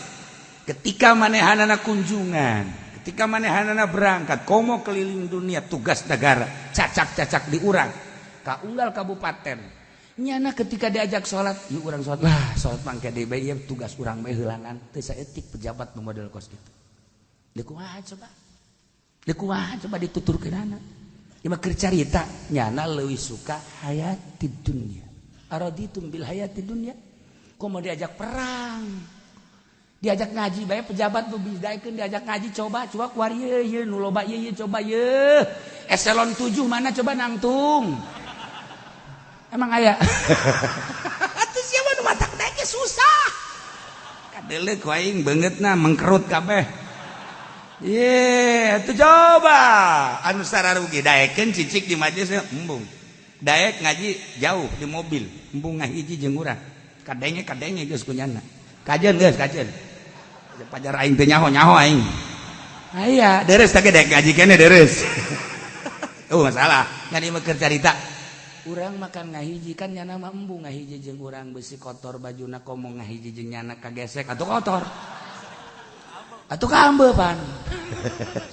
Ketika manehanana kunjungan, ketika manehanana berangkat, komo keliling dunia tugas negara, cacak-cacak di urang, ka unggal kabupaten. Nyana ketika diajak sholat, yuk urang sholat lah, sholat mangke deui bae ieu tugas urang bae heulangan. Teu saeutik pejabat nu model kos kitu. Deui kumaha coba? Deui kumaha coba dituturkeunana? Ieu mah keur carita, nyana leuwih suka hayatid dunya. Araditum bil hayatid dunya? Komo diajak perang. Diajak ngaji bae pejabat tuh bidaikeun diajak ngaji coba coba kuari ye ye nu loba ye ye coba ye eselon 7 mana coba nangtung emang aya atuh sia mah nu matak daek susah kadeuleu ku aing beungeutna mengkerut kabeh ye atuh coba anu sararugi daekeun cicik di majelis embung daek ngaji jauh di mobil embung ngahiji jeung urang kadenge kadenge geus kunyana kajeun geus kajeun pajar aing teh nyaho-nyaho aing. Aya, deres teh dek ngaji keneh deres. Oh, masalah. Ngan ieu mah keur carita. Urang makan ngahiji kan nyana mah embung ngahiji jeung urang besi kotor bajuna komo ngahiji jeung nyana kagesek atuh kotor. Atuh kaambe pan.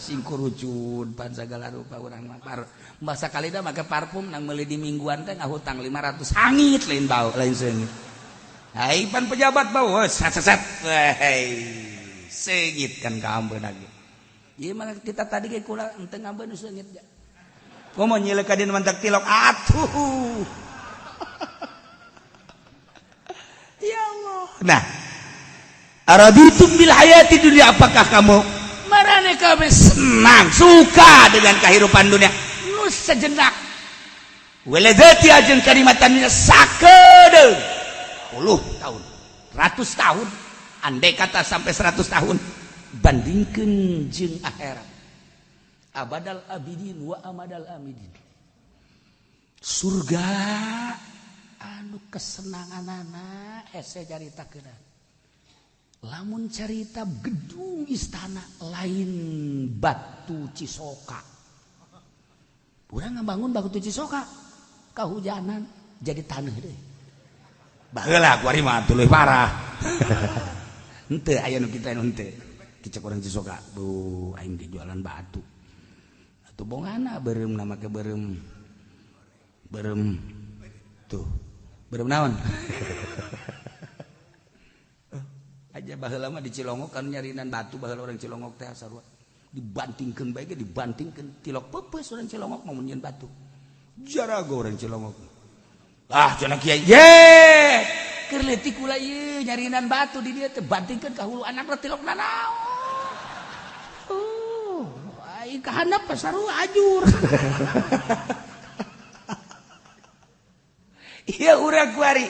Singkurucun pan sagala rupa urang mah par. Masa kalida make parfum nang meuli di mingguan teh ngahutang 500 hangit lain bau lain seungit. Hai pan pejabat bau set set set. Hei. Sengit kan kaambeun lagi. Ieu mah kita tadi ge kula henteu ngambeun nu seungit ja. Komo nyileuk ka dieu mantak tilok atuh. Ya Allah. Nah, araditum bil hayati dunya, apakah kamu marane kabeh senang suka dengan kehidupan dunia nu sejenak. Waladzati ajeng kalimatan dunya sakedeung puluh tahun, ratus tahun. Andai kata sampai 100 tahun bandingkan jeung akhirat abadal abidin wa amadal amidin surga anu kesenanganana hese caritakeun lamun carita gedung istana lain batu Cisoka urang ngabangun batu Cisoka kahujanan jadi taneuh deui baheula kuari mah tuluy parah. Henteu aya nu kita nu henteu. Kicek urang Cisoka, bu aing dijualan batu. Atuh bongana beureum na make beureum. Beureum tuh. Beureum naon? Aja baheula mah di Cilongok kan nyarinan batu baheula urang Cilongok teh sarua. Dibantingkeun bae ge dibantingkeun tilok peupeus urang Cilongok mah mun nyieun batu. Jarago urang Cilongok. Ah cenah kiai ye. Keur leutik kula ieu nyarinan batu di dieu teh bantingkeun ka hulu anakna tilok nanaon. Aing ka handap sarua ajur. Iya, urang kuari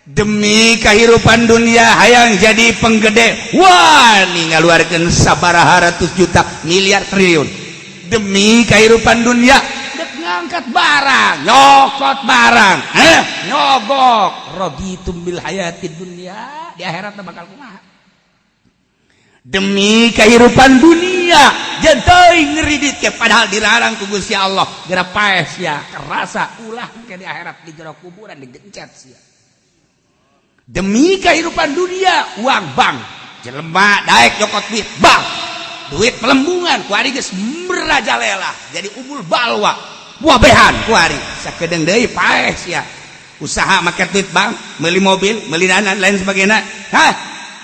demi kehidupan dunia hayang jadi penggede, wah, ngaluarkeun sabaraha ratus juta, miliar, triliun demi kehidupan dunia. Dek ngangkat barang, nyokot barang, nyogok. Raditum bil hayati dunia, di akhirat bakal kumaha? Demi kehidupan dunia jenteuing ngeridit ke, padahal dilarang ku Gusti Allah. Geura paeh sia, kerasa ulah ke di akhirat, di jero kuburan digencet sia. Demi kehidupan dunia, uang bank, jelema daek nyokot duit bank, duit pelembungan, kuari geus merajalela jadi umul balwa, buah behan kuari. Sakedeung deui paeh sia. Usaha make duit bank, meuli mobil, meuli danan, lain sebagainya. Hah,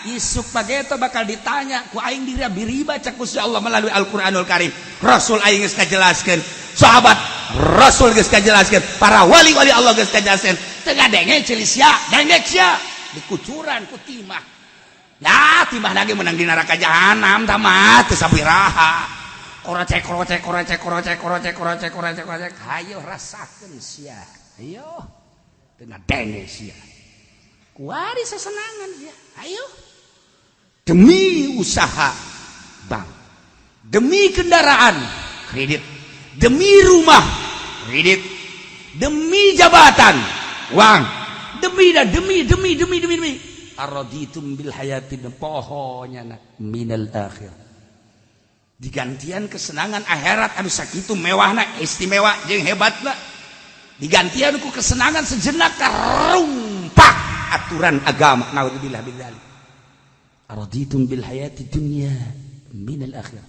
isuk pageto bakal ditanya ku aing diriba cak Gusti Allah melalui Al-Qur'anul Karim. Rasul aing geus kajelaskeun, sahabat Rasul geus kajelaskeun, para wali-wali Allah geus kajelaskeun. Teu ngadenge ceuli sia, dengek sia, dikucuran ku timah. Ya, timah lagi menang di neraka jahanam tamat teu sabiraha. Korocek, korocek, korocek, korocek, korocek, korocek, korocek, korocek. Hayo rasakeun sia. Ayo. Teu ngadenge sia. Kuari sesenangan sia. Ayo. Demi usaha bank, demi kendaraan kredit, demi rumah kredit, demi jabatan uang, demi dan demi, demi, demi, demi, demi. Araditum bil hayati, pohonya minal akhir, digantian kesenangan akhirat anu sakitu mewahna, istimewa jeung hebatna, digantian ku kesenangan sejenak, karumpak aturan agama. Naudzubillah min dzalik. Araditum bil hayati dunya min al akhirah,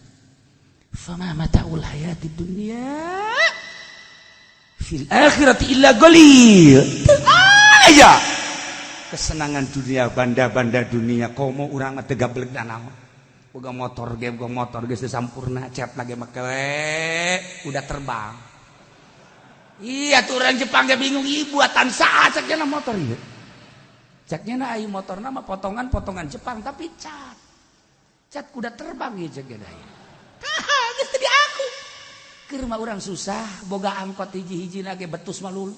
fama mata'ul hayati dunya fil akhirati illa qalil. Aya kesenangan dunia, banda-banda dunia, komo urang mah teu gablek naon. Boga motor ge, boga motor geus sampurna, cat lagi make udah terbang. Iya tuh, orang Jepang ge bingung, ieu buatan saha ceknya motor ieu. Ceknya na ayo motor nama potongan-potongan Jepang, tapi cat. Cat kuda terbang ieu ceknya aya. Tah, geus teu diaku. Keur mah urang susah, boga angkot hiji-hiji ge betus malulu.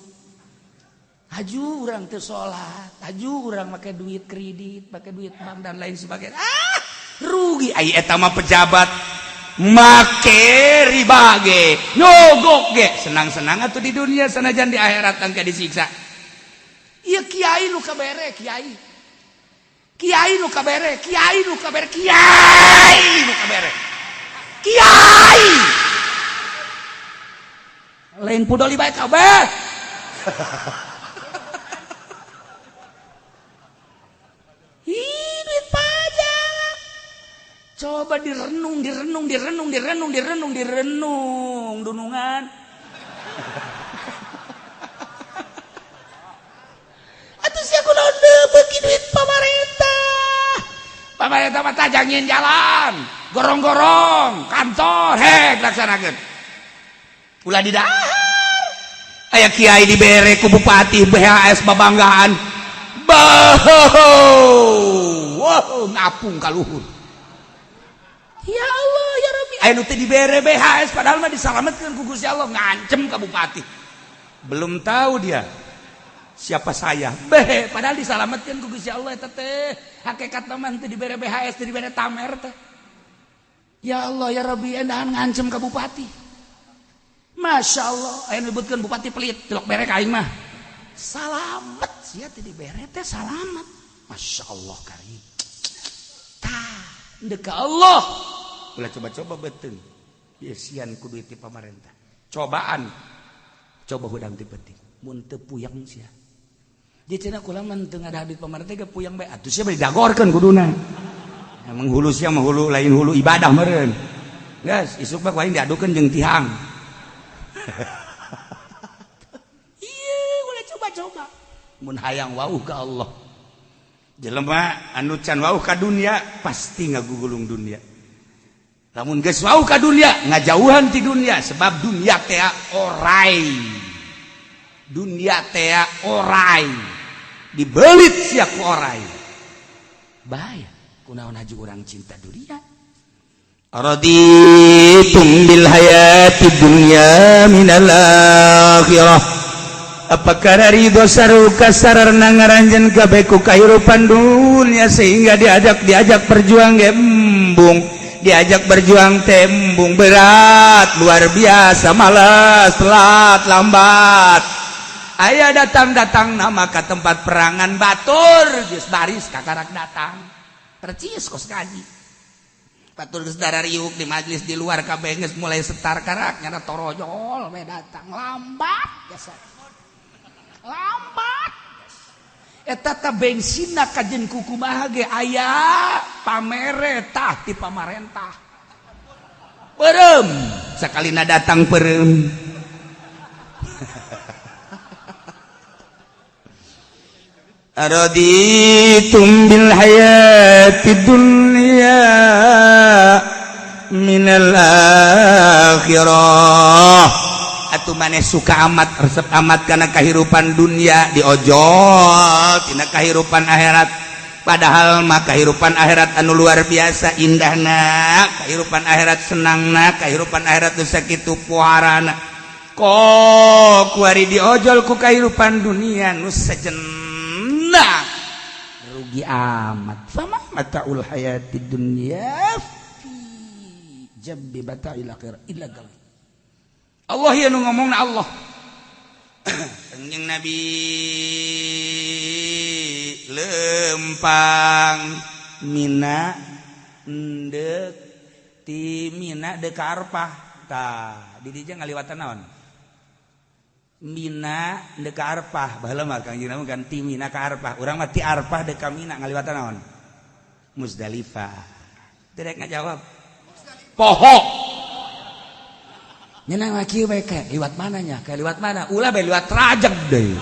Haju urang teu salat, haju urang make duit kredit, make duit bank dan lain sebagainya. Ah, rugi. Ai eta mah pejabat make riba ge, nyogok ge, senang-senang atuh di dunia, sanajan di akhirat engke disiksa. Iya, kiai nu kabere, kiai. Kiai nu kabere, kiai nu kabere, kiai nu kabere. Kiai. Lain pudoli bae kabeh. Ih, duit pajak. Coba direnung, direnung, direnung, direnung, direnung, direnung, dunungan. Atuh sia kunaon beuki duit pamarentah. Pamarentah mah tajangin jalan, gorong-gorong, kantor hek laksanakeun. Ulah didahar. Aya kiai dibere ku bupati BHS babanggaan. Wow, ngapung ka luhur. Ya Allah, ya Rabbi. Aya nu teu dibere BHS padahal mah disalametkeun ku Gusti Allah, ngancem ka bupati. Belum tahu dia siapa saya. Beh, padahal disalametkeun ku Gusti Allah eta teh. Hakikat mah teu dibere BHS, teu dibere tamer teh. Ya Allah, ya Rabbi, endahan ngancem ka bupati. Masya Allah, aya nyebutkeun bupati pelit, tilok bere ka aing mah. Salamet sia teu dibere teh salamet. Masya Allah karim. Tah, ndek ka Allah. Ulah coba-coba beuteung. Biasian ku duit ti pamarentah. Cobaan. Coba hudang ti penting. Mun teu puyeng sia. Dia cenah kula mah teu ngadah duit pamarentah ge puyeng bae. Atuh sia bari dagorkeun kuduna. Emang hulu sia mah hulu lain hulu ibadah meureun. Geus, isuk mah ku aing diadukeun jeung tihang. Iya, ulah coba-coba. Mun hayang wauh ka Allah. Jelema anu can wauh ka dunia pasti ngagugulung dunia. Lamun geus wauh ka dunia, ngajauhan ti dunia, sebab dunia teh orai. Dunia teh orai. Dibelit sia ku orai. Bahaya. Kunaon haji urang cinta dunia? Raditum bil hayati dunya minal akhirah. Apakah ridho saruka sararna ngaranjeun kabeh ku kahirupan dunia sehingga diajak berjuang ge embung, diajak berjuang tembung berat luar biasa, malas, telat, lambat. Aya datang-datang nama ke tempat perangan batur geus baris kakarak datang percis kos kaji batur geus darariuk di majlis di luar kabeh geus mulai setar karak nyana torojol we datang lambat biasa lambat. Eta ta bensinna kajen kukumaha ge aya pameretah ti pamarentah perem sakalina datang perem. Araditum bil hayati dunya minal akhirah. Atuh maneh suka amat resep amat karena kehidupan dunia diojol tina kehidupan akhirat, padahal mah kehidupan akhirat anu luar biasa indahna, kehidupan akhirat senangna, kehidupan akhirat nu sakitu puharana. Kok kuari diojol ku kehidupan dunia nu sejenak rugi amat. Fama mataul hayati dunya fi jambi bata'il akhirah illa qalil. Allah ya nu ngomongna Allah. Kanjeng Nabi lempang Mina ndek ti Mina deuk ka Arfah. Tah di dieu ngaliwatan naon? Mina deuk ka Arfah. Baheula mah Kangjeng Nabi kan ti Mina ka Arfah. Urang mah ti Arfah deuk ka Mina ngaliwatan naon? Muzdalifah. Teu rek ngajawab. Poho. Nyenang laki we kayak liwat mananya, kayak liwat mana? Ulah be liwat Rajeg deui.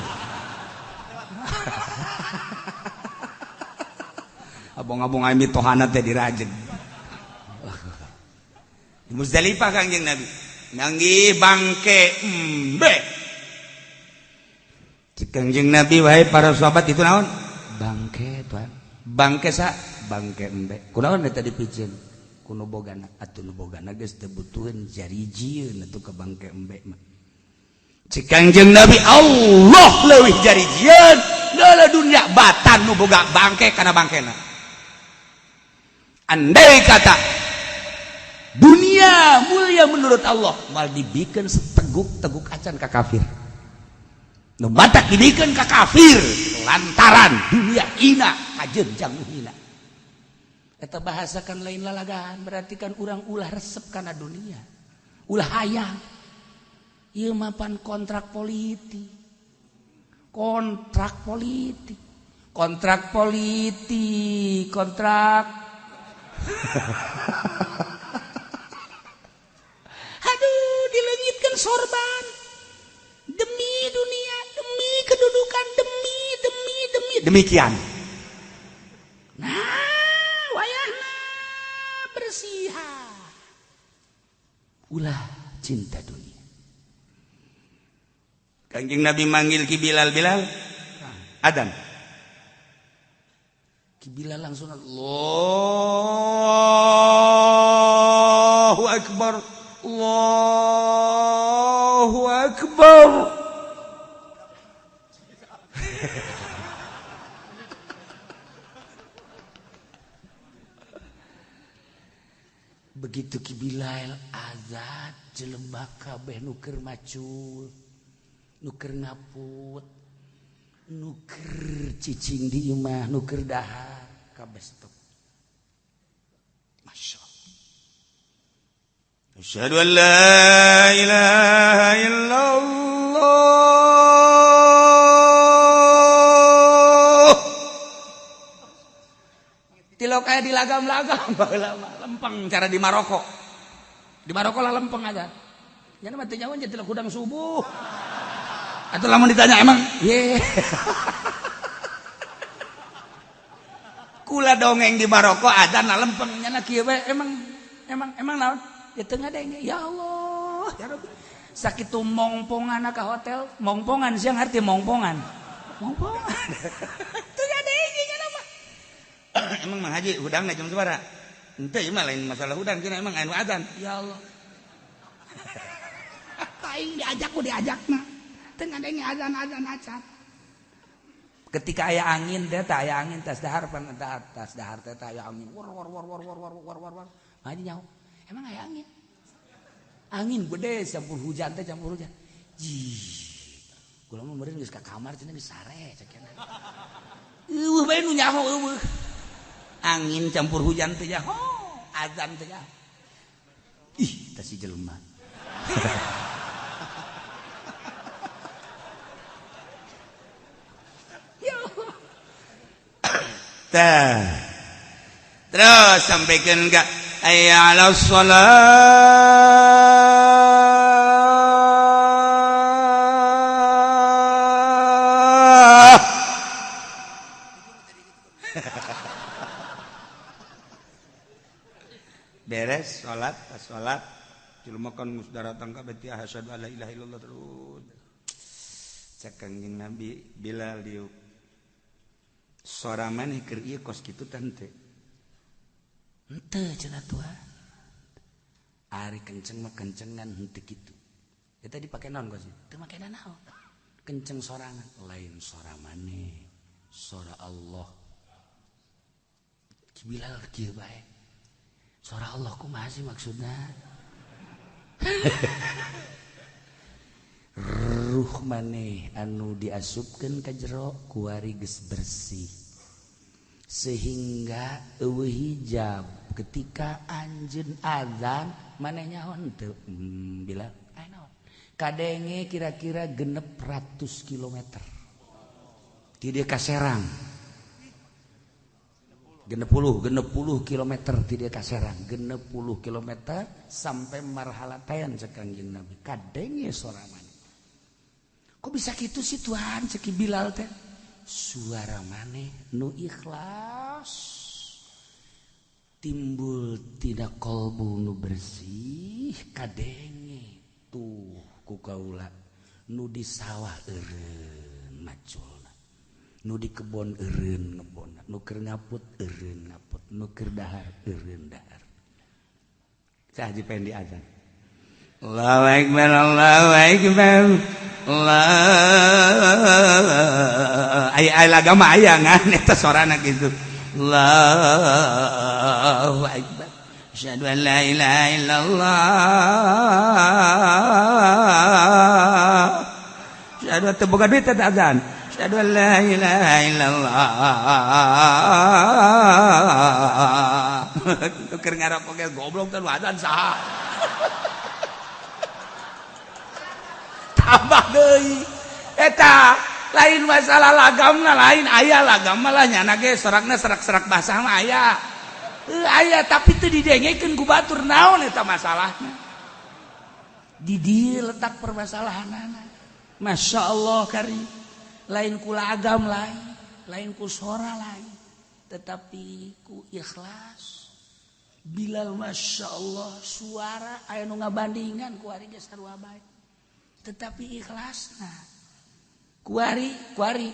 Abong-abong aing mitohana teh di Rajeg. Di Muzdalifah Kangjeng Nabi. Nanggi bangke embe. Kangjeng Nabi wahai para sahabat itu naon? Bangke tuan. Bangke sa? Bangke embe. Kunaon eta dipicieun? Kuno bogana atuh nu bogana geus teu butuheun jarijieun atuh ka bangke embe mah. Cek Kangjeng Nabi Allah leuwih jarijieun dalam dunia batan nu boga bangke kana bangkena. Andai kata dunia mulia menurut Allah mal dibikeun seteguk-teguk acan ka kafir. Nu batak dibikeun ka kafir lantaran dunia hina kajeun jang hina. Eta bahasakan lain lalagaan berarti kan urang ulah resep kana dunia, ulah hayang. Ieu mah pan kontrak politik, kontrak politik, kontrak politik, kontrak. Aduh, dileungitkeun sorban demi dunia, demi kedudukan, demi demi demi demikian. Nah, ulah cinta dunia. Kanjeng Nabi manggil Ki Bilal, Bilal adan. Ki Bilal langsung Allahu Akbar, Allahu Akbar. Begitu Ki Bilal azan jelema kabeh nu keur macul, nu keur ngaput, nu keur cicing di imah, nu keur dahar, kabeh stop. Masya Allah. Asyhadu an la ilaha illallah. Tilok aya di lagam-lagam baheula mah lempeng cara di Maroko. Di Maroko lah lempeng aja. Nya mah teu nyaho nya tilok hudang subuh. Atuh lamun ditanya emang ye. Kula dongeng di Maroko adzan lah lempeng nya kieu we emang emang emang naon? Ya teu ngadenge. Ya Allah, ya Rabbi. Sakitu mongpongan ka hotel, mongpongan siang arti mongpongan. Mongpongan. Teu ngadenge nya mah. Emang Mang Haji hudangna jam sabaraha? Henteu ieu mah lain masalah hudang cenah emang anu adzan. Ya Allah. Aing diajak ku diajakna. Teu ngadenge azan-azan acan. Ketika aya angin teh tah aya angin tas dahar pan tas dahar teh aya angin war war war war war war war war war. Mah nyaho. Emang aya angin? Angin gede campur hujan teh campur hujan. Jih. Kula mah meureun geus ka kamar cenah geus sare cek cenah. Eueuh bae nu nyaho eueuh. Angin campur hujan teh nyaho, azan teh nyaho. Ih, tah si jelema. Tah. Terus sampaikan enggak hayya 'alas shalah. Beres salat, pas salat jelema kan geus daratang ka beti asyhadu alla ilaha illallah terus. Cek Kangjeng Nabi Bilal diuk. Sora maneh keur ieu kos kitu teh henteu. Henteu cenah Tuhan. Ari kenceng mah kencengan henteu kitu. Eta dipake naon kos? Teu make naon. Kenceng sorangan, lain sora maneh, sora Allah. Ki Bilal kieu bae. Sora Allah kumaha sih maksudna? Ruh maneh anu diasupkeun ka jero kuari geus bersih sehingga eueuh hijab ketika anjeun azan maneh nyaho henteu Bilal aya naon kadenge kira-kira 600 kilometer ti dieu ka Serang 60 kilometer ti dieu ka Serang 60 kilometer sampai marhalatayan cek Kangjeng Nabi kadenge sora maneh. Kok bisa gitu sih Tuhan cek Bilal teh suara maneh nu ikhlas timbul tina kolbu nu bersih kadenge tuh ku kaula nu di sawah eureun maculna nu di kebon eureun ngebonna nu keur ngaput eureun ngaput nu keur dahar eureun dahar. Cah Haji Pendi azan. Allahu akbar Allahu akbar Allah aya agama aya ngan eta sorana kitu. Allahu akbar asyhadu an la ilaha illallah asyhadu teu boga duit eta azan asyhadu an la ilaha illallah keur ngarokok ge goblok teh azan saha tambah deui eta lain masalah lagamna lain aya lagam malah nyana ge sorakna serak-serak basah mah aya aya tapi teu didengekeun ku batur naon eta masalahna di dieu letak permasalahanana. Masya Allah kari lain ku lagam lain lain ku sora lain tetapi ku ikhlas. Bilal Masya Allah suara aya nu ngabandingan ku ari ge sarua bae tetapi ikhlasna kuari kuari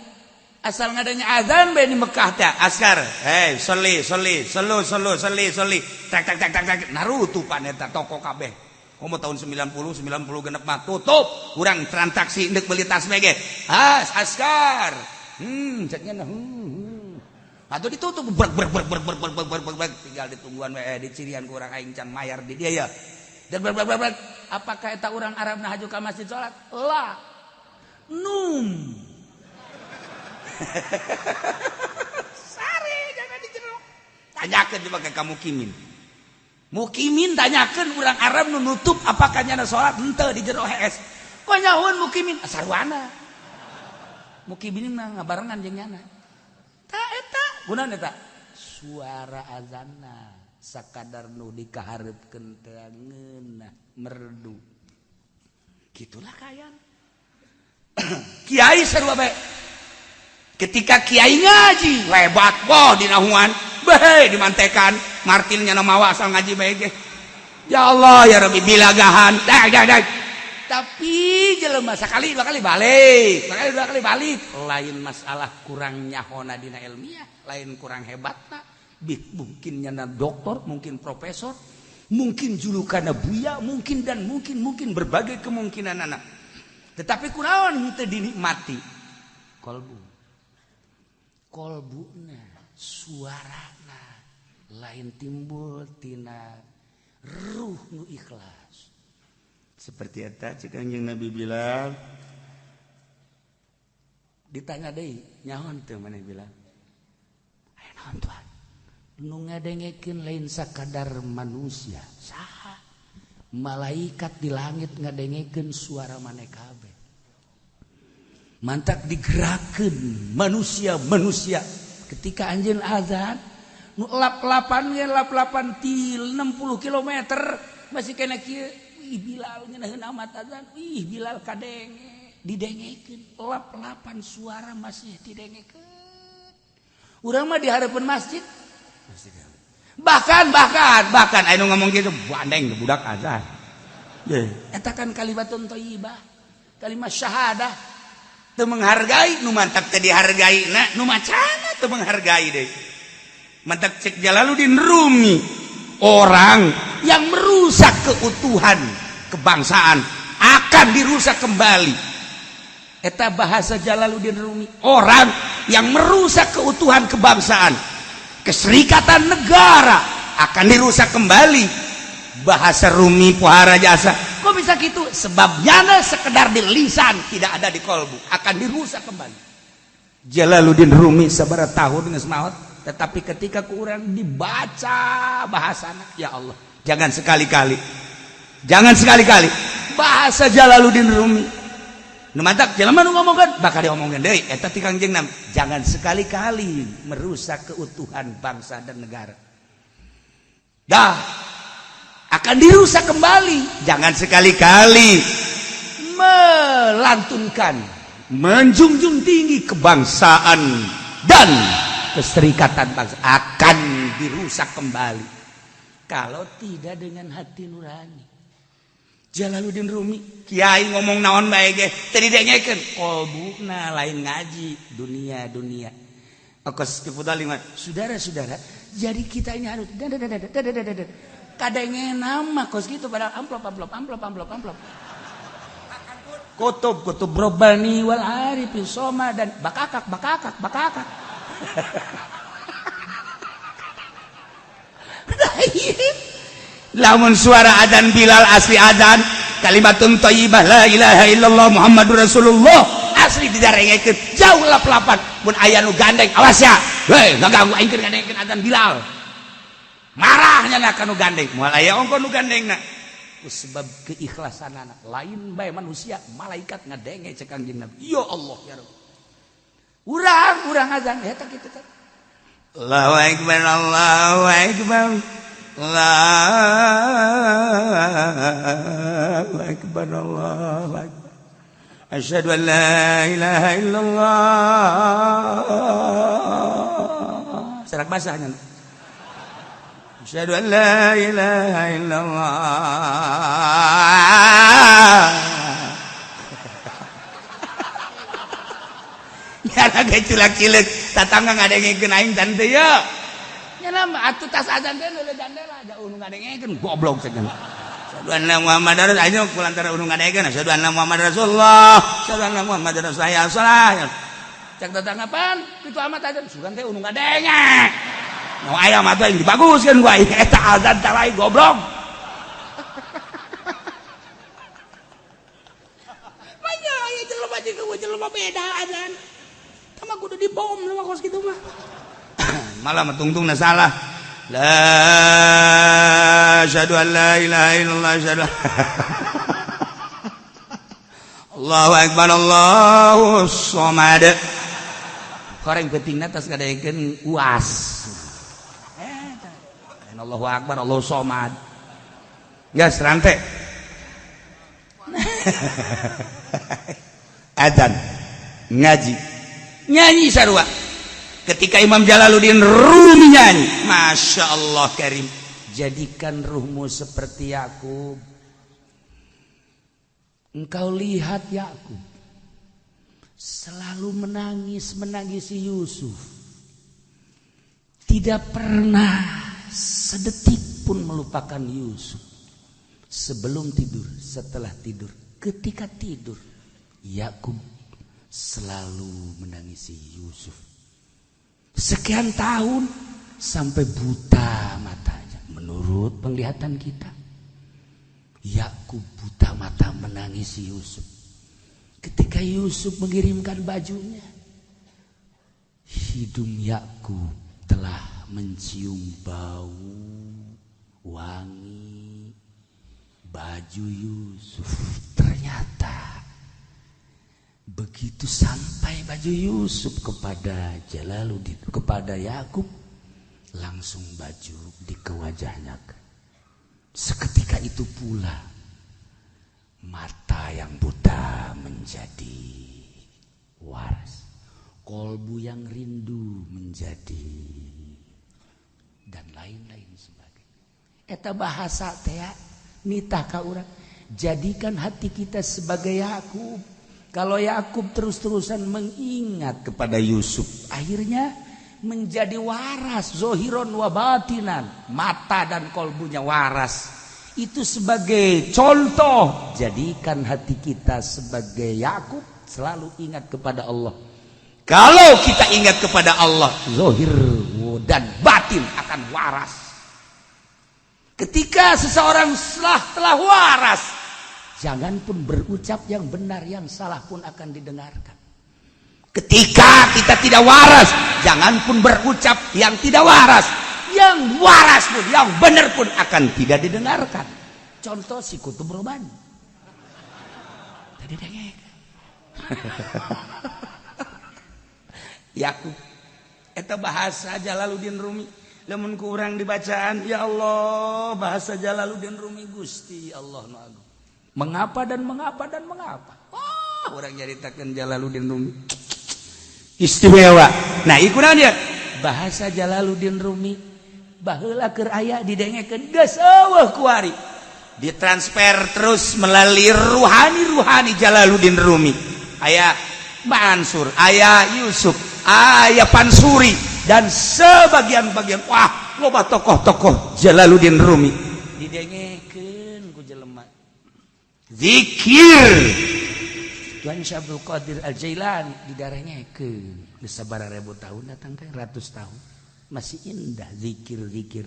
asal ngadanya azan bae di Mekah teh askar hey soli soli selu selu soli soli tak tak tak tak tak narutupan eta toko kabeh komo tahun 90 90 genep mah tutup kurang transaksi ndek beli tas mege has askar ceknya atuh ditutup brek brek brek brek brek brek brek brek tinggal ditungguan we di cirian kurang aing can mayar di dia ya. Dan brek brek brek apakah eta urang Arab nah haju ka masjid salat? La. Num. Sare jangan di jero. Tanyakeun coba ka mukimin. Mukimin tanyakeun urang Arab nu nutup apakah nyana salat henteu di jero hees. Kok nyahoeun mukimin? Sarwana. Mukimin mah ngabarengan jeung nyana. Ta eta gunaon eta? Suara azanna sakadar nu dikahareupkeun teh ngeunah merdu. Gitulah kayan. Kiai sarua bae. Ketika kiai ngaji lebat boh dinahuan, bae dimantekan, Martin nya mawa asal ngaji bae ge. Ya Allah ya Rabbi bilagahan. Dag dag dag. Tapi jelema sakali dua kali balik, sekali dua kali balik. Lain masalah kurang nyahona dina ilmiah, lain kurang hebatna. Mungkin nyana doktor, mungkin profesor, mungkin julukanna buya, mungkin dan mungkin mungkin berbagai kemungkinan anak. Tetapi kunaon henteu dinikmati? Kolbu. Kolbuna, suarana lain timbul tina ruh nu ikhlas. Seperti eta cek Kanjeng Nabi Bilal. Ditanya deui, nyaho teu maneh Bilal? Aya naon Tuhan? Nu ngadengekeun lain sakadar manusia, saha? Malaikat di langit ngadengekeun suara maneh kabeh. Mantak digerakkeun manusia-manusia ketika anjeun azan nu lap-lapan ge lap-lapan til 60 km masih kena kieu. Ih Bilal ngeunaheun amat azan, ih Bilal kadenge, didengekeun lap-lapan suara masih didengekeun. Urang mah di hareupeun masjid. Bahkan bahkan bahkan anu ngomong gitu bandeng budak azan. Eta kan kalimatun thayyibah, kalimat syahadah. Teu menghargai nu mantak teu dihargai na nu macana teu menghargai deui. Mantak cek Jalaluddin Rumi, orang yang merusak keutuhan kebangsaan akan dirusak kembali. Eta bahasa Jalaluddin Rumi, orang yang merusak keutuhan kebangsaan, keserikatan negara akan dirusak kembali. Bahasa Rumi pohara jasa. Kok bisa gitu? Sebabnya sekedar di lisan, tidak ada di kolbu, akan dirusak kembali. Jalaluddin Rumi sabaraha tahun geus maot, tetapi ketika kurang dibaca bahasana, ya Allah, jangan sekali-kali, jangan sekali-kali bahasa Jalaluddin Rumi. Nu mantak jelema nu ngomongkeun bakal diomongkeun deui eta ti Kangjeng Nabi. Jangan sekali-kali merusak keutuhan bangsa dan negara. Dah akan dirusak kembali. Jangan sekali-kali melantunkan, menjunjung tinggi kebangsaan dan keserikatan bangsa, akan dirusak kembali. Kalau tidak dengan hati nurani. Jalaluddin Rumi, kiai ngomong naon bae ge teu didengekeun, kolbuna lain ngaji dunia dunia. Akos saudara-saudara, jadi kita ini harus kadenge nama kos gitu padahal amplop amplop amplop amplop amplop. Kutub kutub robbani wal arifin soma dan bakakak bakakak bakakak. Lamun suara adzan Bilal asli adzan kalimatun thayyibah la ilaha illallah Muhammadur Rasulullah asli didarengekeun jauh lap-lapan mun aya nu gandeng awas ya heuy ngaganggu aing keur ngadengkeun adzan Bilal marahnya na ka nu gandeng moal aya ongko nu gandengna ku sebab keikhlasanana lain bae manusia malaikat ngadenge cek Kangjeng Nabi ya Allah ya Rabb urang azan eta kitu teh Allahu akbar Allahu akbar Allahu akbar Allahu akbar asyhadu an la ilaha illallah serak basahnya asyhadu an la ilaha illallah ya lagi culak-cileuk tatangga ngadengekeun aing tante ya atuh tas azan teh leuleuh dandela jauh nu ngadengekeun goblok cenah. Asyhadu anna Muhammadar ayo kulantara nu ngadengekeun asyhadu anna Muhammadar Rasulullah asyhadu anna Muhammadar Rasulullah. Cek tetangga pan kitu amat azan sugan teh nu ngadenge. Nu aya mah teh dibaguskeun ku aing eta azan teh lain goblok. Banyak aya jelema jeung jelema beda azan. Tama kudu dibom sama kos kitu mah. Malah tungtung salah la asyhadu an la ilaha illallah asyhadu Allahu akbar Allahu samad koreng pentingna tas ngadengekeun uas Allahu akbar Allahu samad geus rante adzan ngaji nyanyi sarua. Ketika Imam Jalaluddin Rumi nyanyi, Masya Allah Karim, jadikan ruhmu seperti Yakub. Engkau lihat Yakub selalu menangis menangisi Yusuf, tidak pernah sedetik pun melupakan Yusuf. Sebelum tidur, setelah tidur, ketika tidur, Yakub selalu menangisi Yusuf sekian tahun sampai buta matanya. Menurut penglihatan kita, Yakub buta mata menangisi Yusuf. Ketika Yusuf mengirimkan bajunya, hidung Yakub telah mencium bau wangi baju Yusuf. Ternyata begitu sampai baju Yusuf kepada Jalaluddin, kepada Yakub, langsung baju di ke wajahnya. Seketika itu pula mata yang buta menjadi waras, kolbu yang rindu menjadi, dan lain-lain sebagainya. Eta bahasa teh nitah ka urang, jadikan hati kita sebagai Yakub. Kalau Yakub terus-terusan mengingat kepada Yusuf, akhirnya menjadi waras zohiron wa batinan, mata dan kolbunya waras. Itu sebagai contoh, jadikan hati kita sebagai Yakub, selalu ingat kepada Allah. Kalau kita ingat kepada Allah, zohir dan batin akan waras. Ketika seseorang telah waras, jangan pun berucap yang benar, yang salah pun akan didengarkan. Ketika kita tidak waras, jangan pun berucap yang tidak waras. Yang waras pun, yang benar pun akan tidak didengarkan. Contoh si Kutub Robani. Tadi dengek. Yakub. Eta bahasa Jalaluddin Rumi. Lamun ku urang dibacaan, ya Allah, bahasa Jalaluddin Rumi, Gusti Allah nu agung. Mengapa dan mengapa dan mengapa? Oh, orang nyaritakeun Jalaluddin Rumi. Istimewa. Nah, ikunan dia. Bahasa Jalaluddin Rumi baheula keur aya didengekeun geus eueuh kuari. Ditransfer terus melalui ruhani-ruhani Jalaluddin Rumi. Aya Mansur, aya Yusuf, aya Pansuri, dan sebagian-bagian, wah, loba tokoh-tokoh Jalaluddin Rumi didengekeun ku jelema. Zikir Tuan Syekh Abdul Qadir Al-Jailani didarengekeun geus sabaraha ribu tahun datang ke ratus tahun masih indah zikir-zikir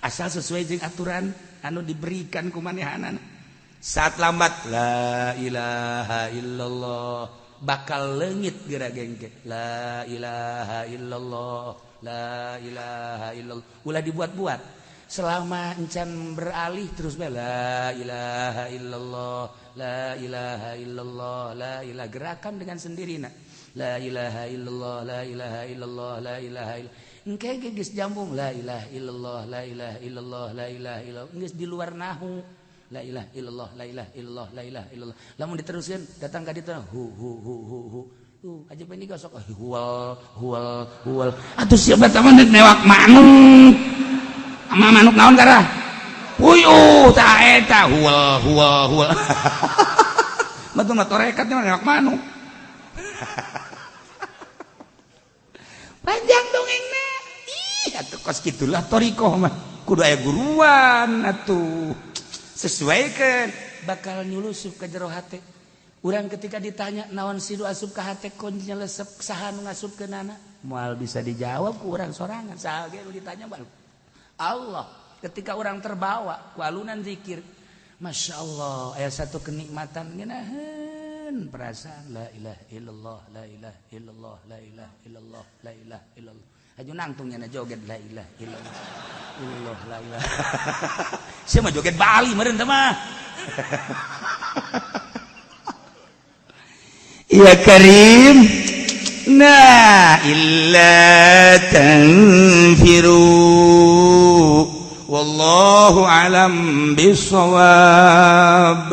asal sesuai jeung aturan anu diberikan ku manehanana. Saat lambat la ilaha illallah bakal leungit geura gengke la ilaha illallah la ilaha illallah, ulah dibuat-buat. Selama encan beralih terus bae la ilaha illallah la ilaha illallah la ilaha, gerakan dengan sendirinya la ilaha illallah la ilaha illallah la ilaha illallah. Engke ge geus jambung la ilaha illallah la ilaha illallah la ilaha illallah, geus di luar nahu la ilaha illallah la ilaha illallah la ilaha illallah. Lamun diteruskeun datang ka ditu hu hu hu hu hu. Aja ini gosok huwal huwal huwal. Atuh siapa teman newak manuk. Ama manuk naon karah? Puyuh ta eta huwal huwal huwal. Matu mah torekat mah newak manuk. Panjang dongengna. Ih, atuh kos kitulah torikoh mah. Kudu aya guruan atuh. Sesuaikan bakal nyulusup ke jero hate. Urang ketika ditanya naon sidu asup ka hate kuncinya lesep saha nu ngasupkeunana, moal bisa dijawab ku urang sorangan. Saha ge nu ditanya bal. Allah. Ketika orang terbawa ku alunan zikir, Masya Allah, aya satu kenikmatan ngeunaheun perasaan la ilaha illallah la ilaha illallah la ilaha illallah la ilaha illallah. Aju nangtung nya joget la ilaha illallah illallah la ilaha. Sia mah joget Bali meureun teh mah. Ya Karim. Nah, illa tanfiru wallahu alam bisawab.